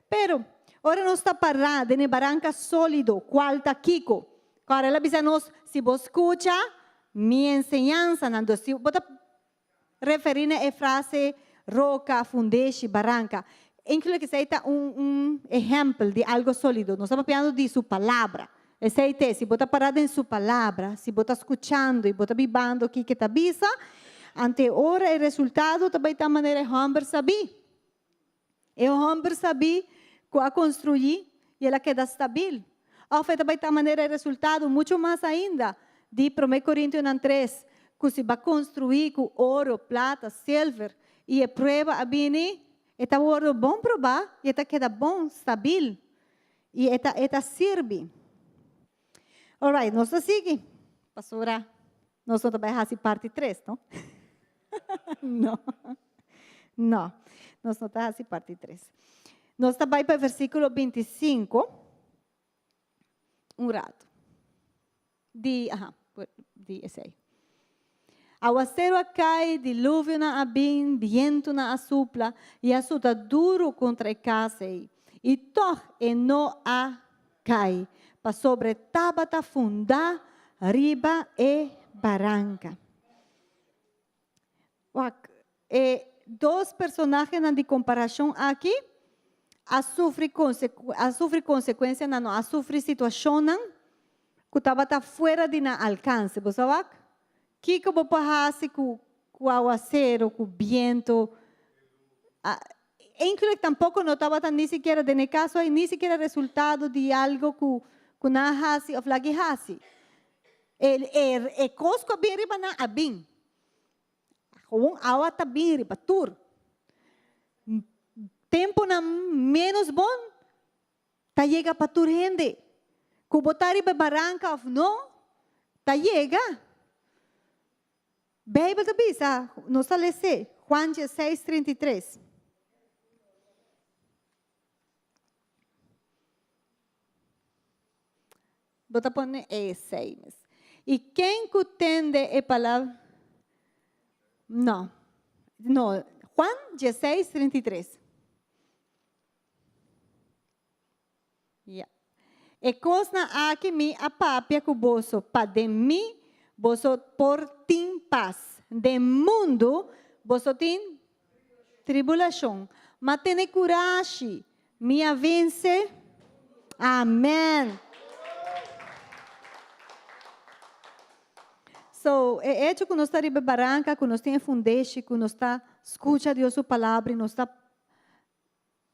Pero, ora nos ta pará den e baranka sólido, kual ta kiko? Kòrda el a bisa nos, Si bo skucha mi enseñansanan, dus si bo ta Referí na e frase roka, fundeshi, baranka. Inkluso esei ta un un ehèmpel di algo sólido. Nos ta papiando di su palabra. Esei t'e, si bo ta pará den su palabra, si bo ta skuchando i bo ta bibando kiko e ta bisa, anto e ora e resultado ta bai ta manera e hòmber sabí. E hòmber sabí ku a konstruí i el a keda stabil. Òf e ta bai ta manera e resultado, muchu mas ainda, di Promé Korintionan tres, ku si bo a konstruí ku oro, plata, silver, i e prueba a bini, e ta wòrdu bon probá i e ta keda bon, stabil, i e ta e ta sirbi. Alright, nos ta sigui, pasobra nos no ta bai hasi parti tres, no? No, no, nos no ta hasi parti tres. Nos ta bai pa versíkulo 25 un rato. Di, aha, di esei. Awaseru a kai, diluvionan a bin, bientunan a supla i a suta duru kontra e kas ei, i tòg e no a kai, pasobra e tabata fundá riba e baranka. Wak, e dos personahenan di komparashon aki a sufri a sufri konsekuensianan, no a sufri situashonnan ku tabata fuera di nan alkanse. Bo sa wak? Kiko bo por hasi ku ku awaseru, ku bientu? Eindelijk tampoko no tabata ni sikiera, den e kaso ei, ni sikiera resultado di algo ku ku nan a hasi òf lag'i hasi. E e e kos ku a bin riba nan a bin. Gewoon awa ta bin riba tur. Temponan menos bon ta yega pa tur hende. Ku bo ta riba e baranka òf no, ta yega. Beibel ta bisa, nos ta les'é, Juan dieseis, 33. Bo ta pone esei mes. I ken ku tende e palabra. No. No. Juan dieseis, 33. Ya. E kosnan aki mi a papia ku boso, pa den mi boso por tin pas. Den mundu boso tin tribulashon, ma tene kurashi, mi a vense. Amen. So, e echo ku nos ta riba e baranka, ku nos tin e fundeshi, ku nos ta skucha Dios su palabra i nos ta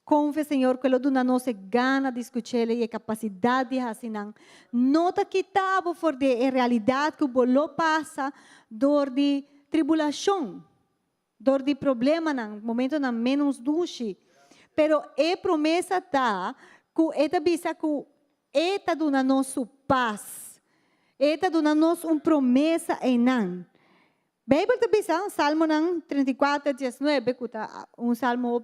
Konfia Señor ku e lo duna nos e gana di skuch'el i e kapasidat di hasi nan. No ta kita bo for di e realidat ku bo lo pasa dor di tribulashon, dor di problemanan, momentonan ménos dushi. Pero e promesa ta ku e ta bisa ku e ta duna nos su pas. E ta duna nos un promesa einan. Beibel ta bisa, Salmonan 34, 19, ku ta un salmo,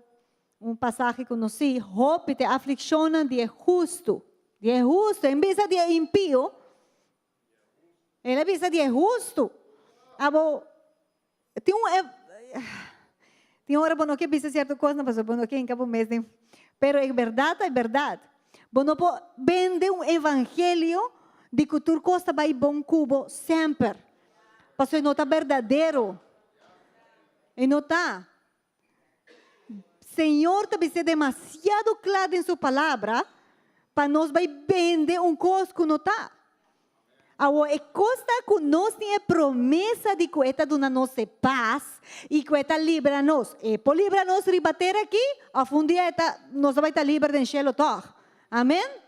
un pasahe konosí, Hopi ta e aflikshonnan di e hustu, di e hustu, en bisa di e impio, el a bisa di e hustu. Abo, tin un, tin ora bo no ke bisa sierto kosnan pasobra bo no ke hinka bo mes den, pero e bèrdat ta e bèrdat. Bo no por bende un evangelio di ku tur kos ta bai bon ku bo semper. Pasobra e no ta berdadero. E no ta. Señor ta bis'é demasiado kla den su palabra pa nos bai bende un kos ku no ta. Awor e kos ta ku nos tin e promesa di ku e ta duna nos e pas i ku e ta libra nos. E por libra nos riba tera aki òf un dia e ta nos ta bai ta liber den shelu tòg. Amen.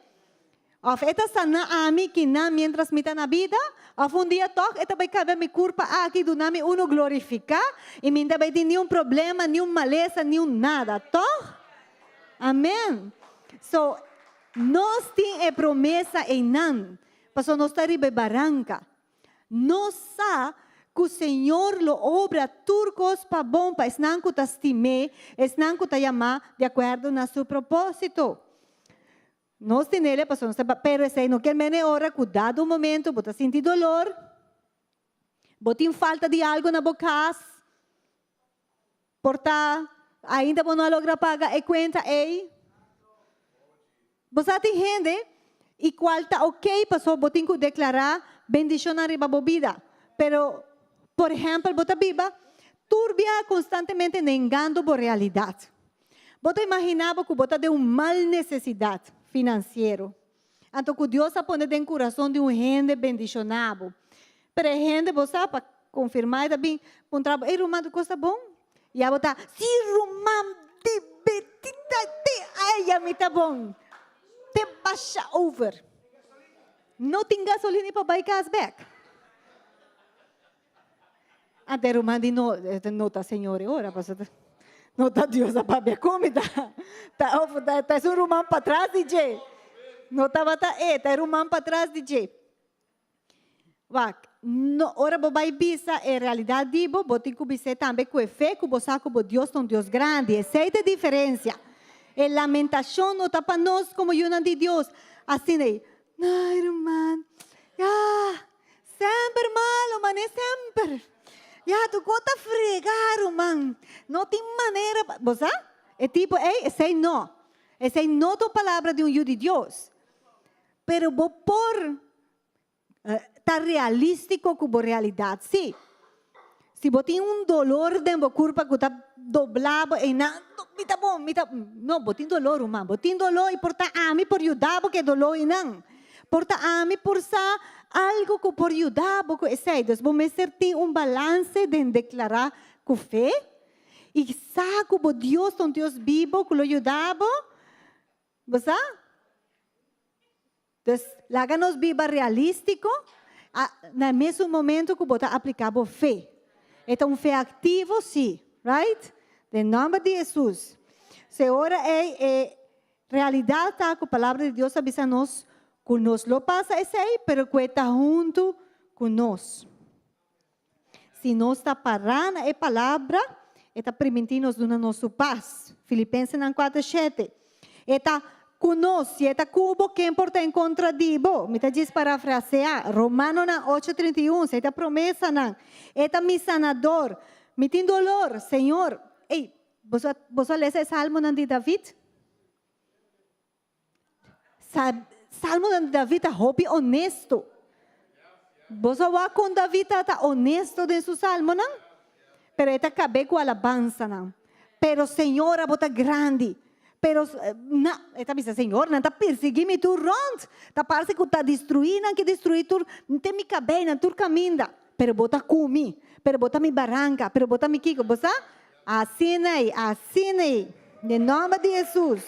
Òf e ta sana ami kinan miéntras mi ta na bida, òf un dia tòg e ta bai kambia mi kurpa aki i duna mi unu glorifiká, i mi no ta bai tin niun problema, niun malesa, niun nada, tòg? Amèn. So, nos tin e promesa einan, pasobra nos ta riba e baranka. Nos sa ku Señor lo obra tur kos pa bon pa esnan ku ta stim'é, esnan ku ta yamá di akuerdo na su propósito. Nos tinele pasobra nos ta ba, pero esei no ker mene ora ku dado un momento bo ta sinti dolor, bo tin falta di algo na bo kas, por ta ainda bo no a logra paga e kuenta ei. Bo sa tin hende i kual ta ok pasobra bo tin ku deklará bendishonnan riba bo bida, pero por ehèmpel bo ta biba tur biaha konstantemente nengando bo realidat. Bo ta imaginá bo ku bo ta den un mal nesesidat finansiero, anto ku Dios a pone den kurason di un hende bendishoná bo. Pero e hende, bo sa, pa konfirmá e ta bin puntra bo, Ey ruman, tur kos ta bon? I abo ta, Sí ruman, di betita te aya mi ta bon. Te basha over. No tin gasolina pa bai kas bèk. Ante ruman di no, no ta Señor e ora, pasobra no ta Dios a papia ku mi, ta ta of ta ta esun ruman patras di dje. No tabata e, ta e ruman patras di dje. Wak, no, ora bo bai bisa e realidat di bo, bo tin ku bis'é tambe ku e fe ku bo sa ku bo Dios ta un Dios grandi. Esei ta e diferensia. E lamentashon no ta pa nos komo yunan di Dios. Asina ei, Ai ruman, ya, Semper malo, mané semper. Ya, tur kos ta frega, ruman. No tin manera pa, bo sa? E tipo ei, esei no. Esei no ta un palabra di un yu di Dios. Pero bo por ta realístiko ku bo realidat, sí. Si bo tin un dolor den bo kurpa ku ta dobla bo einan, mi ta bon, mi ta, no, bo tin dolor ruman, bo tin dolor i por ta ami por yuda bo ku e dolor einan. Por ta ami por sa algu ku por yuda bo ku esei. Dus bo mester tin un balanse den deklará ku fe i sa ku bo Dios ta un Dios bibo ku lo yuda bo. Bo sa? Dus, laga nos biba realístiko na e mesun momento ku bo ta apliká bo fe. E ta un fe aktivo, sí, right? Den nòmber di Hesus. So e ora ei e realidat ta ku Palabra di Dios ta bisa nos ku nos lo pasa esei, pero ku e ta huntu ku nos. Si nos ta pará na e palabra, e ta primintí nos duna nos su pas. Filipensenan 4:7. E ta ku nos, si e ta ku bo, ken por ta en kontra di bo? Mi ta djis parafraseá. Romanonan 8:31, esei ta promesanan. E ta mi sanador. Mi tin dolor, Señor. Ey, boso a, boso a lesa e salmonan di David? Salmonan di David ta hopi honesto. Boso a wak kon David ta ta honesto den su salmonan? Pero e ta kab'é ku alabansanan. Pero Señor, abo ta grandi. Pero na, e ta bisa, Señor, nan ta persiguí mi tur rònt. Ta parse ku ta destruí nan ke destruí tur, te mi kabei nan tur kaminda. Pero bo ta ku mi. Pero bo ta mi baranka. Pero bo ta mi kiko. Bo sa? Asina ei, asina ei. Den nòmber di Hesus.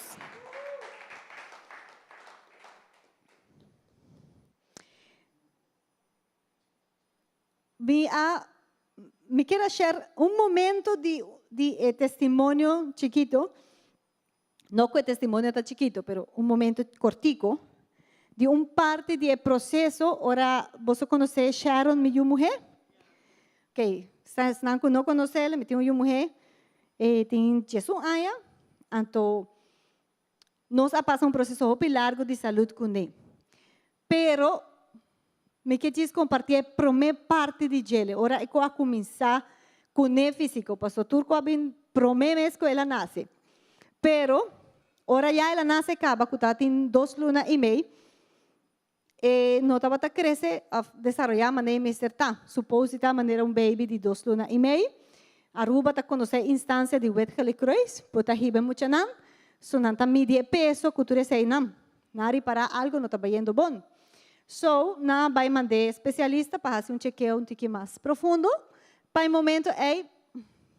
Mi a, mi kier a share un momento di, di e testimonio chikito. No ku e testimonio ta chikito, pero un momento kortiko di un parti di e proseso ora boso konosé Sharon, mi yu muhé. Ok, esnan ku no konosé el, mi tin un yu muhé, e tin diesun aña, anto nos a pasa un proseso hopi largu di salud kuné. Pero mi ke djis kompartí e promé parti di djele, ora e ku a kuminsá kuné físiko, paso tur ku a bin promé mes ku el a nase. Pero ora ya el a nase kaba ku tabatin dos luna i mei, e no tabata krese òf desaroyá manera e mester ta. Supos di ta manera un beibi di dos luna i mei. Aruba ta konosé e instansia di Wit Gele Kruis, bo ta hiba e muchanan, so nan ta midi e peso ku tur eseinan. Nan a ripará algo no ta bayendo bon. So, nan a bai mand'é spesialista pa hasi un chekeo un tiki mas profundo. Pa e momento ei,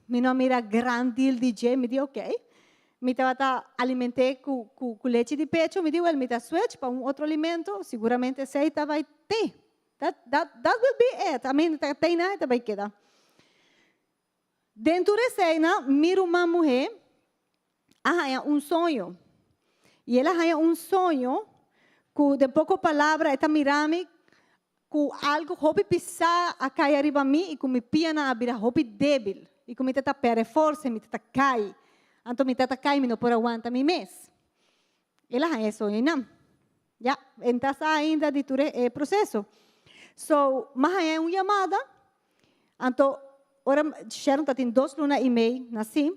mi no a mira gran deal di dje. Mi di, ok. Mi tabata aliment'é ku ku ku lechi di pecho. Mi di, well, mi ta switch pa un otro alimento. Siguramente esei ta bai te. That, that, that will be it. I mean, ta te einan e ta bai keda. Den tur eseinan, mi ruman muhé a haña un soño. I el a haña un soño ku den poko palabra e ta mira mi ku algu hopi pisá a kai ariba mi i ku mi pianan a bira hopi débil i ku mi ta ta pèrdè forsa i mi ta ta kai. Anto mi ta ta kai mi no por a wanta mi mes. El a haña e soño einan. Ya, e no ta sa ainda di tur e proseso. So, mi a haña un yamada, anto ora Sharon ta tin dos luna i mei nasí,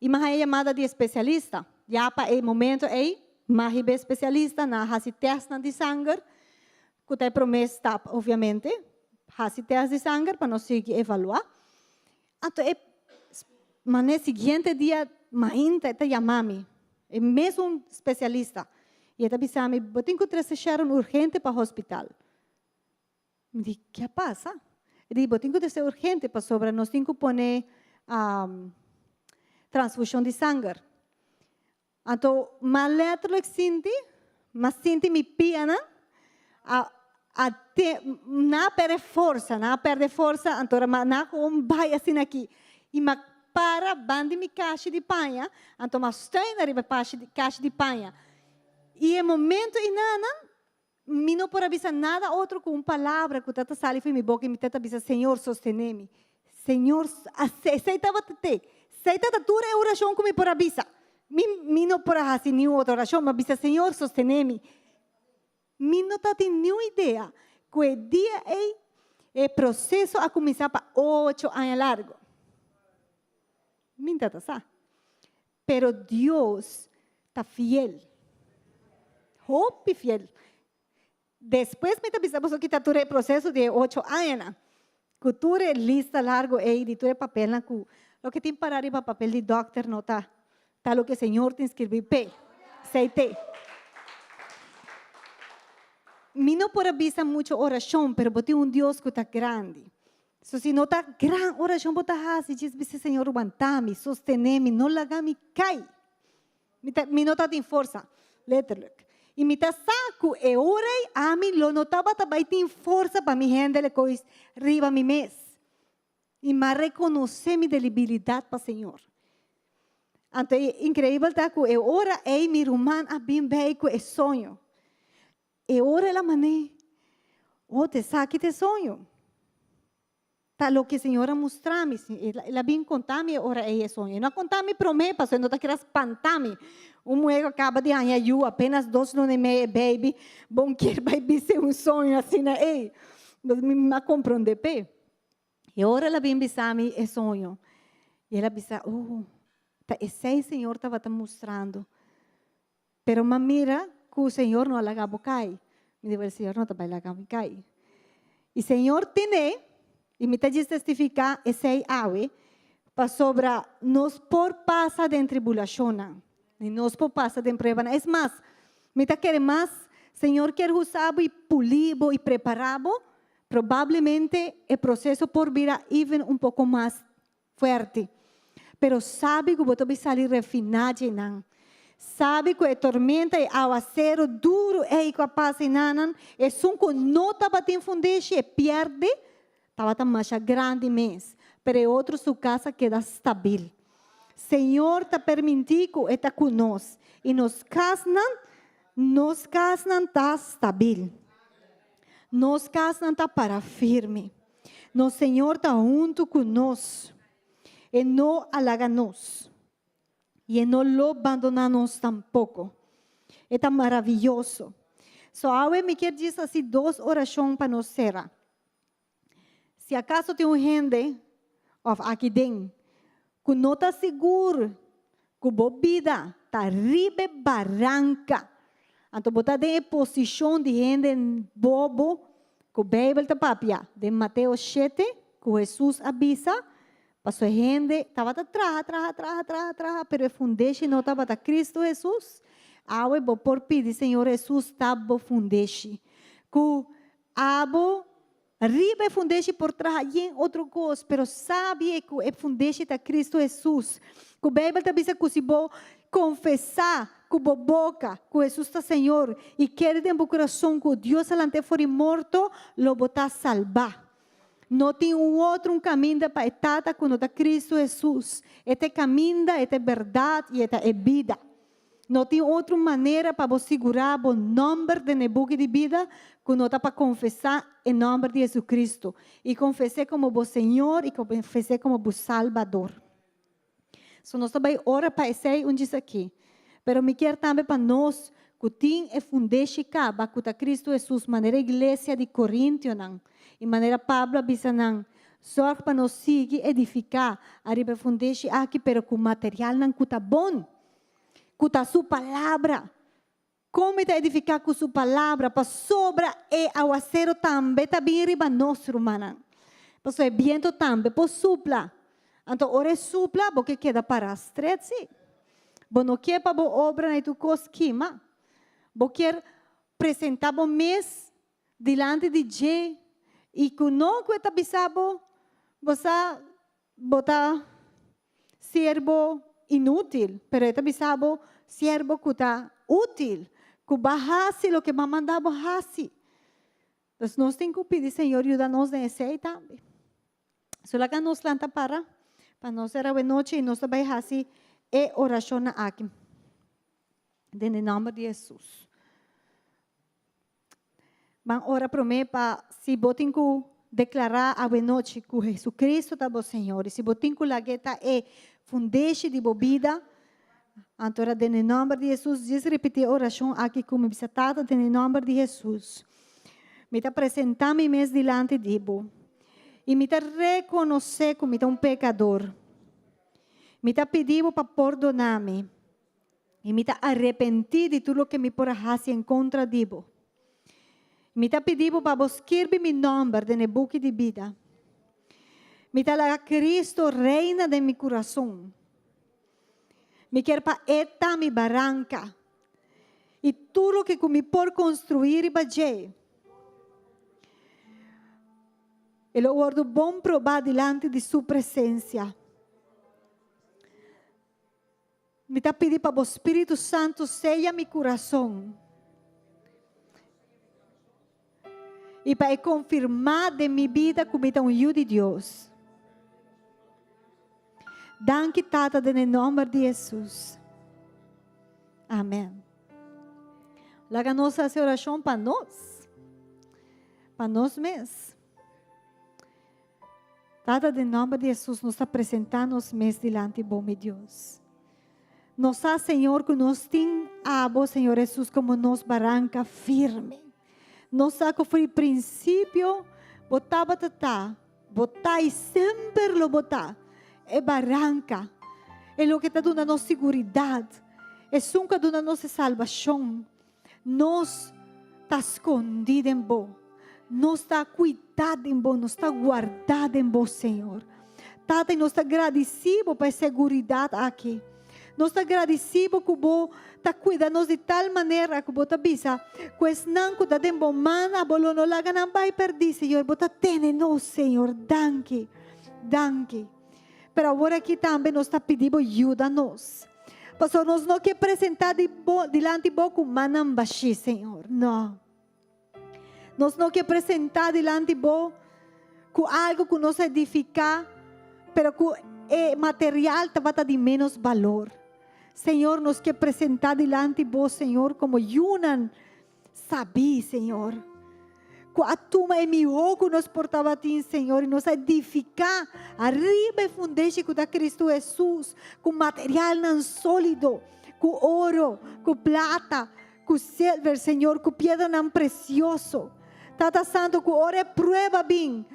I mi a haña yamada di e spesialista. Ya pa e momento ei, mi a hiba e spesialista, nan a hasi tèstnan di sanger, ku ta e promé stap obviamente, hasi tèst di sanger pa nos sigui evaluá. Anto e manera siguiente dia mainta e ta yama mi, e mesun spesialista, i e ta bisa mi, bo tin ku trese Sharon urgente pa hospital. Mi di, ke a pasa? E di, bo tin ku trese urgente pasobra nos tin ku pone transfushon di sanger. Anto m'a letterlijk sinti, m'a sinti mi pianan a a te nan a perde forsa, nan a perde forsa, anto ora m'a nan a gewoon bai asina aki. I m'a para banda di mi kashi di paña, anto m'a steun ariba e kashi di paña. I e momento enanan Mi no por a bisa nada otro ku un palabra ku ta ta sali for mi boka i mi ta ta bisa, Señor, sostené mi. Señor, esei tabata te. Esei tabata tur e orashon ku mi por a bisa. Mi, mi no por a hasi niun otro orashon. Mi a bisa, Señor, sostené mi. Mi no tabatin niun idea ku e dia ei. E proseso a kuminsá pa ocho aña largu. Mi ta ta sa. Pero Dios ta fiel. Hopi fiel. Despues mi ta bisa boso kita tur e proseso di e ocho añanan. Ku tur e lista largu ei di tur e papelnan ku loke tin pará riba papel di dòkter no ta ta loke Señor tin skirbí p'e. Esei t'e. Mi no por a bisa mucho orashon, pero bo tin un Dios ku ta grandi. So si no ta gran orashon bo ta hasi, djis bisa Señor wanta mi, sostene mi, no laga mi kai. Mi ta, mi no ta tin forsa, letterlijk. I mi ta sa ku e ora ei ami lo no tabata bai tin forsa pa mi hendel e kois riba mi mes. I m'a rekonosé mi delibilidat pa Señor. Anto e inkreibel ta ku e ora ei mi ruman a bin bei ku e soño. E ora el a man'é, Oh, te sa ki t'e soño. Ta loke Señor a mustra mi. El a bin konta mi e ora ei e soño. E no a konta mi promé pasobra e no ta kere a spanta mi. Un muhé ku a kaba di haña yu apenas dos luna i mei e baby, bon kier bai bis'é un soño asina ei. Mi a komprondé p'e. E ora el a bin bisa mi e soño, i el a bisa, Oh, ta esei Señor tabata mustrando. Pero m'a mira ku Señor no a laga bo kai. Mi di, Wel, Señor no ta bai laga mi kai. I Señor tene, i mi ta djis testifiká esei awe, pasobra nos por pasa den tribulashonnan, i nos por pasa den pruebanan. Es mas, mi ta kere mas Señor kier usa bo i puli bo i prepará bo Probablemente e proceso por bira even un poco mas fuerte. Pero sabi cu bo ta bay sali refina dje nan. Sabi cu e tormenta, e awacero duro ey cu a pasa enanan, esun cu no tabatin fundeshi e pierde, tabata masha grandi mes. Pero e otro su cas a keda stabil. Señor ta perminti cu e ta cu nos y nos casnan, nos casnan ta stabil. Nos kasnan ta para firme. Nos Señor ta huntu ku nos. E no a laga nos. I e no lo bandoná nos tampoko. E ta maraviyoso. So awe mi kier djis hasi dos orashon pa nos sera. Si akaso tin un hende òf aki den ku no ta sigur ku bo bida ta riba e baranka, anto bo ta den e posishon di hende bobo ku Beibel ta papia den Mateo shete ku Hesus a bisa, pasobra e hende tabata traha, traha, traha, traha, traha, pero e fundeshi no tabata Kristu Hesus. Awe bo por pidi Señor Hesus ta bo fundeshi, ku Abo riba e fundeshi por traha yen otro kos, pero sabi e ku e fundeshi ta Kristu Hesus. Ku Beibel ta bisa ku si bo konfesá ku bo boka ku Hesus ta Señor i kere den bo kurason ku Dios a lant'é for di morto, lo bo ta salbá. No tin un otro un kaminda pa e Tata ku no ta Kristu Hesus. E ta e kaminda, e ta e bèrdat i e ta e bida. No tin otro manera pa bo sigurá bo nòmber den e buki di bida ku no ta pa konfesá e nòmber di Jesucristo i konfes'é komo bo Señor i konfes'é komo bo Salbador. So nos ta bai ora pa esei un djis aki. Pero mi kier tambe pa nos ku tin e fundeshi kaba ku ta Cristo Jesus manera iglesia di Korintionan i manera Pablo a bisa nan, Zòrg pa nos sigui edifiká ariba e fundeshi aki pero ku materialnan ku ta bon. Ku ta su palabra. Kon mi ta edifiká ku su palabra? Pasobra e awasero tambe ta bin riba nos, rumannan. Pasobra e bientu tambe por supla. Anto ora e supla, bo ke keda pará stret, sí. Bo no ke pa bo obranan i tur kos kima. Bo kier presentá bo mes dilanti di dje i ku no ku e ta bisa bo, bo sa Bo ta siervo inútil, pero e ta bisa bo siervo ku ta útil, ku ba hasi loke bo a manda bo hasi. Dus nos tin ku pidi Señor yuda nos den esei tambe. So laga nos lanta para pa nos sera awe nochi i nos ta bai hasi e orashonnan aki den e nòmber di Hesus. Ban ora promé pa si bo tin ku deklará awenochi ku Jesucristo ta bo Señor i si bo tin ku lag'é ta e fundeshi di bo bida, anto ora den e nòmber di Jesus, djis ripití e orashon aki ku mi bisa, Tata, den e nòmber di Jesus, mi ta presentá mi mes dilanti di bo. I mi ta rekonosé ku mi ta un pekador. Mi ta pidi bo pa pordoná mi. I mi ta arepentí di tur loke mi por a hasi en kontra di bo. Mi ta pidi bo pa bo skirbi mi nòmber den e buki di bida. Mi ta laga Cristo reina den mi kurason. Mi kier pa E ta mi baranka. I tur loke ku mi por konstruí riba dje, e lo wòrdu bon probá dilanti di Su presensia. Mi ta pidi pa bo Spiritu Santu seya mi kurason i pa e konfirmá den mi bida ku mi ta un yu di Dios. Danki Tata den e nòmber di Hesus. Amen. Laga nos hasi orashon pa nos, pa nos mes. Tata, den nòmber di Hesus nos ta presentá nos mes dilanti Bo, mi Dios. Nos sa, Señor, ku nos tin Abo, Señor Hesus, komo nos baranka firme. Nos sa ku for di prinsipio Bo tabata ta, Bo ta i semper lo Bo ta e baranka, e loke ta duna nos siguridat, esun ku a duna nos e salbashon. Nos ta skondí den Bo. Nos ta kuidá den Bo. Nos ta guardá den Bo, Señor. Tata, i nos ta gradisí Bo pa e seguridat aki. Nos ta gradisí Bo ku Bo ta kuida nos di tal manera ku Bo ta bisa ku esnan ku ta den Bo man, abo lo no laga nan bai pèrdí, Señor. Bo ta tene nos, Señor. Danki. Danki. Pero awor aki tambe nos ta pidi Bo yuda nos. Pasobra nos no ke presentá di bo dilanti bo ku mannan bashí, Señor. No. Nos no ke presentá dilanti bo ku algu ku nos a edifiká, pero ku e material tabata di ménos balor. Señor, nos ke presentá dilanti bo, Señor, komo yunan Sabí, Señor, ku a tuma e mihó ku nos por tabatin, Señor, i nos a edifiká ariba e fundeshi ku ta Kristu Hesus, ku materialnan sólido, ku oro, ku plata, ku silver, Señor, ku piedranan presioso. Tata Santu, ku ora e prueba bin,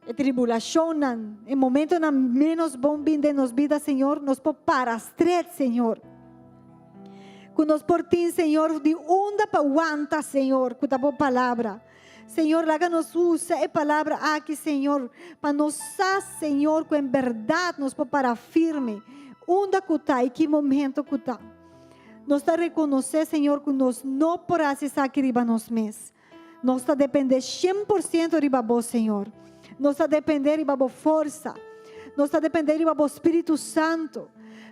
e tribulashonnan, e momentonan ménos bon bin den nos bida, Señor, nos por para stret, Señor. Ku nos por tin, Señor, di unda pa wanta, Señor, ku ta bo palabra. Señor, laga nos usa e palabra aki, Señor, pa nos sa, Señor, ku en bèrdat nos por para firme, unda ku ta i ki momento ku ta. Nos ta rekonosé, Señor, ku nos no por hasi esaki riba nos mes. Nos ta dependé shen por siento riba Bo, Señor. Nos ta dependé riba Bo forsa. Nos ta dependé riba Bo Spiritu Santu.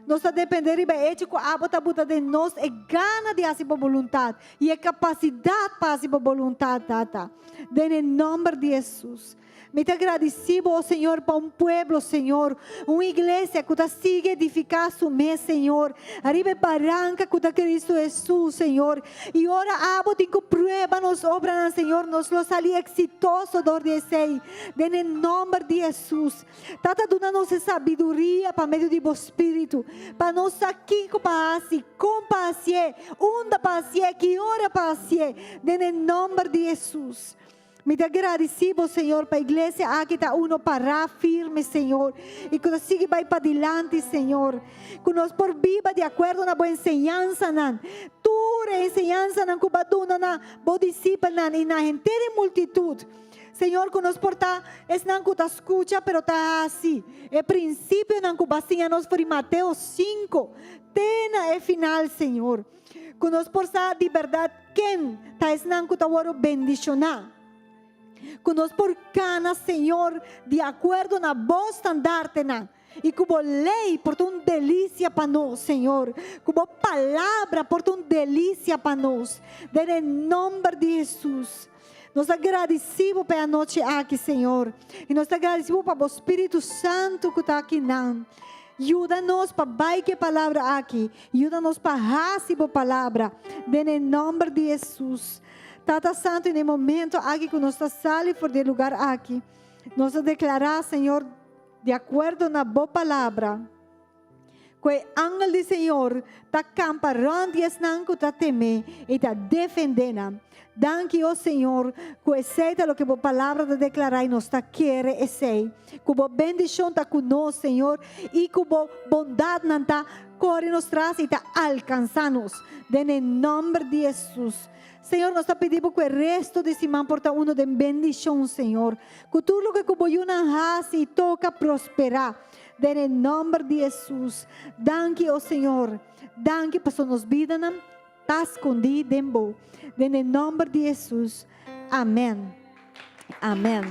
Nos ta dependé riba e echo ku Abo ta buta den nos e gana di hasi Bo boluntat i e kapasidat pa hasi Bo boluntat, Tata. Den e nòmber di Hesus. Mi ta gradisí Bo, o Señor, pa un pueblo, Señor, un iglesia ku ta sigui edifiká su mes, Señor, ariba e baranka ku ta Cristo Hesus, Señor. I ora Abo tin ku prueba nos obranan, Señor, nos lo sali eksitoso dor di esei, den e nòmber di Hesus. Tata, duna nos e sabiduria pa medio di Bo Spiritu, pa nos sa kiko pa hasi, kon pa hasié, unda pa hasié, ki ora pa hasié, den e nòmber di Hesus. Mi ta gradisí Bo, Señor, pa iglesia aki ta uno pará firme, Señor, i ku ta sigui bai padilanti, Señor. Ku nos por biba di akuerdo na Bo enseñansanan, tur e enseñansanan ku Bo a duna na Bo disipelnan i na henter e multitut. Señor, ku nos por ta esnan ku ta skucha pero ta hasi e prinsipionan ku Bo a siña nos for di Mateo sinku te na e final, Señor. Ku nos por sa di bèrdat ken ta esnan ku ta wòrdu bendishoná. Ku nos por kana, Señor, di akuerdo na Bo standartenan i ku Bo lei por ta un delisia pa nos, Señor. Ku Bo palabra por ta un delisia pa nos. Den e nòmber di Hesus. Nos ta gradisí Bo pa e anochi aki, Señor. I nos ta gradisí Bo pa Bo Spiritu Santu ku ta akinan. Yuda nos pa bai ku e palabra aki. Yuda nos pa hasi Bo palabra. Den e nòmber di Hesus. Tata Santu, den e momento aki ku nos ta sali for di e lugar aki, nos ta deklará, Señor, di akuerdo na Bo palabra. Ku e angel di Señor ta kampa rònt di esnan ku ta tem'é i ta defendé nan. Danki, o Señor, ku esei ta loke bo palabra ta deklará i nos ta kere esei. Ku bo bendishon ta ku nos, Señor, i ku bo bondatnan ta kore nos tras i ta alkansá nos. Den e nòmber di Hesus. Señor, nos ta pidi bo ku e resto di siman por ta unu den bendishon, Señor. Ku tur loke ku bo yunan hasi i toka prosperá. Den e nòmber di Hesus. Danki, o Señor. Danki pasobra nos bidanan ta skondí den bo. Den e nòmber di Hesus. Amèn. Amèn.